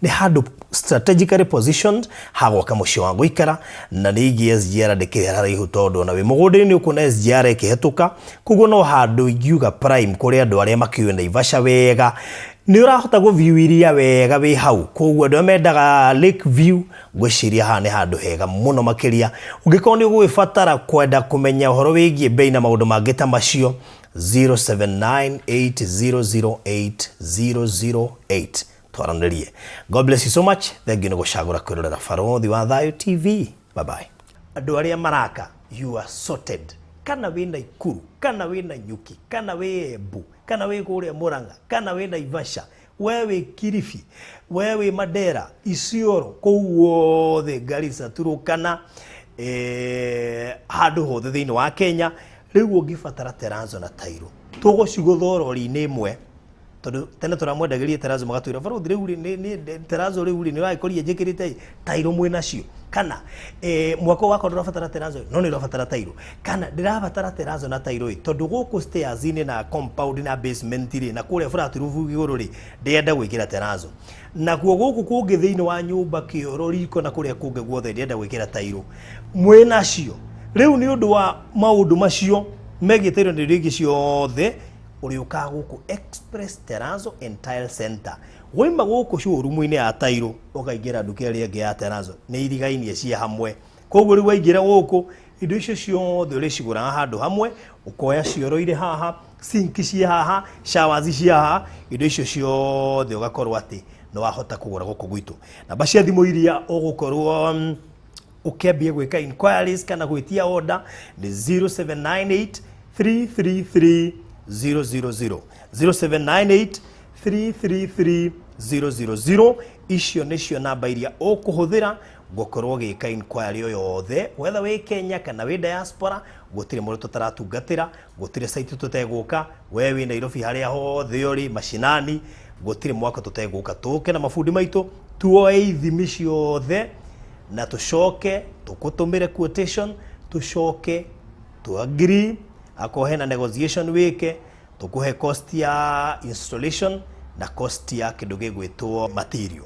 handũ strategically positioned ha gwaka mũciĩ wa gũikara. Na ningĩ SGR ndĩkĩrĩ haraihu, tondũ ona wĩ mũgũnda-inĩ nĩ ũkuona SGR ĩkĩhetũka. Koguo no handũ ingiuga prime kũrĩ andũ arĩa makĩũĩ Naivasha wega, nĩ ũrahota gũ-view iria wega wĩ hau. Koguo andũ arĩa mendaga lake view, ngwĩciria haha nĩ handũ hega mũno makĩria. Ũngĩkorwo nĩ ũgũgĩbatara kwenda kũmenya ũhoro wĩgiĩ bei na maũndũ mangĩ ta macio, 0798008008 twaranĩrie. God bless you so much. Thank you nĩ gũcagũra kwĩrorera Barothi wa Thayũ TV. Bye bye. Andũ arĩa maraka, you are sorted. Kana wĩ Naikuru, kana wĩ Nanyuki, kana wĩ Embu, kana wĩ kũrĩa Murang'a, kana wĩ Naivasha, we wĩ Kilifi, we wĩ Mandera, Isiolo, kũu guothe, Garissa, Turkana, handũ hothe thĩinĩ wa Kenya, rĩu ũngĩbatara terrazzo na tairo, tũgũcigũtha rori-inĩ ĩmwe. Tondũ tene tũramwendagĩria terrazzo, magatwĩra, "Barothi, rĩu rĩ, terrazzo rĩu rĩ, nĩ ũragĩkorire njĩkĩrĩte tairo mwĩ nacio?" Kana mwako wakwa ndũrabatara terrazzo no nĩ ũrabatara tairo, kana ndĩrabatara terrazzo na tairo ĩ, tondũ gũkũ stairs-inĩ na compound na basement rĩ, na kũrĩa flat roof igũrũ rĩ, ndĩrenda gwĩkĩra terrazzo, nakuo gũkũ kũngĩ thĩinĩ wa nyũmba, kĩoro, riko na kũrĩa kũngĩ guothe, ndĩrenda gwĩkĩra tairo, mwĩ nacio. Rĩu nĩ ũndũ wa maũndũ macio megiĩ tairo na indo ingĩ ciothe, ũrĩũkaga gũkũ Express Terrazzo and Tile Center. Waima gũkũ showroom-inĩ ya tairo, ũkaingĩra nduka ĩrĩa ĩngĩ ya terrazzo, nĩ irigainie ciĩ hamwe. Koguo rĩu waingĩra gũkũ, indo icio ciothe ũrĩcigũraga handũ hamwe, ũkoya cioro irĩ haha, sink ciĩ haha, showers ciĩ haha, indo icio ciothe ũgakorwo atĩ nĩ wahota kũgũra gũkũ gwitũ. Namba cia thimũ iria ũgũkorwo ũkĩambia gwĩka inquiries kana gwĩtia order nĩ 0798 333 000, 0798 333 000. Icio nĩcio namba iria ũkũhũthĩra gũkorwo ũgĩka inquiry o yothe, whether wĩ Kenya kana wĩ diaspora. Gũtirĩ mũndũ tũtaratungatĩra, gũtirĩ site tũtegũka. We wĩ Nairobi, harĩa hothe ũrĩ mashinani, gũtirĩ mwaka tũtegũka, tũke na mabundi maitũ, tuoe ithimi ciothe na tũcoke tũkũtũmĩre quotation, tũcoke tu agree. Akorwo hena negotiation wĩke, tũkũhe cost ya installation na cost ya kĩndũ gĩgwĩtwo material.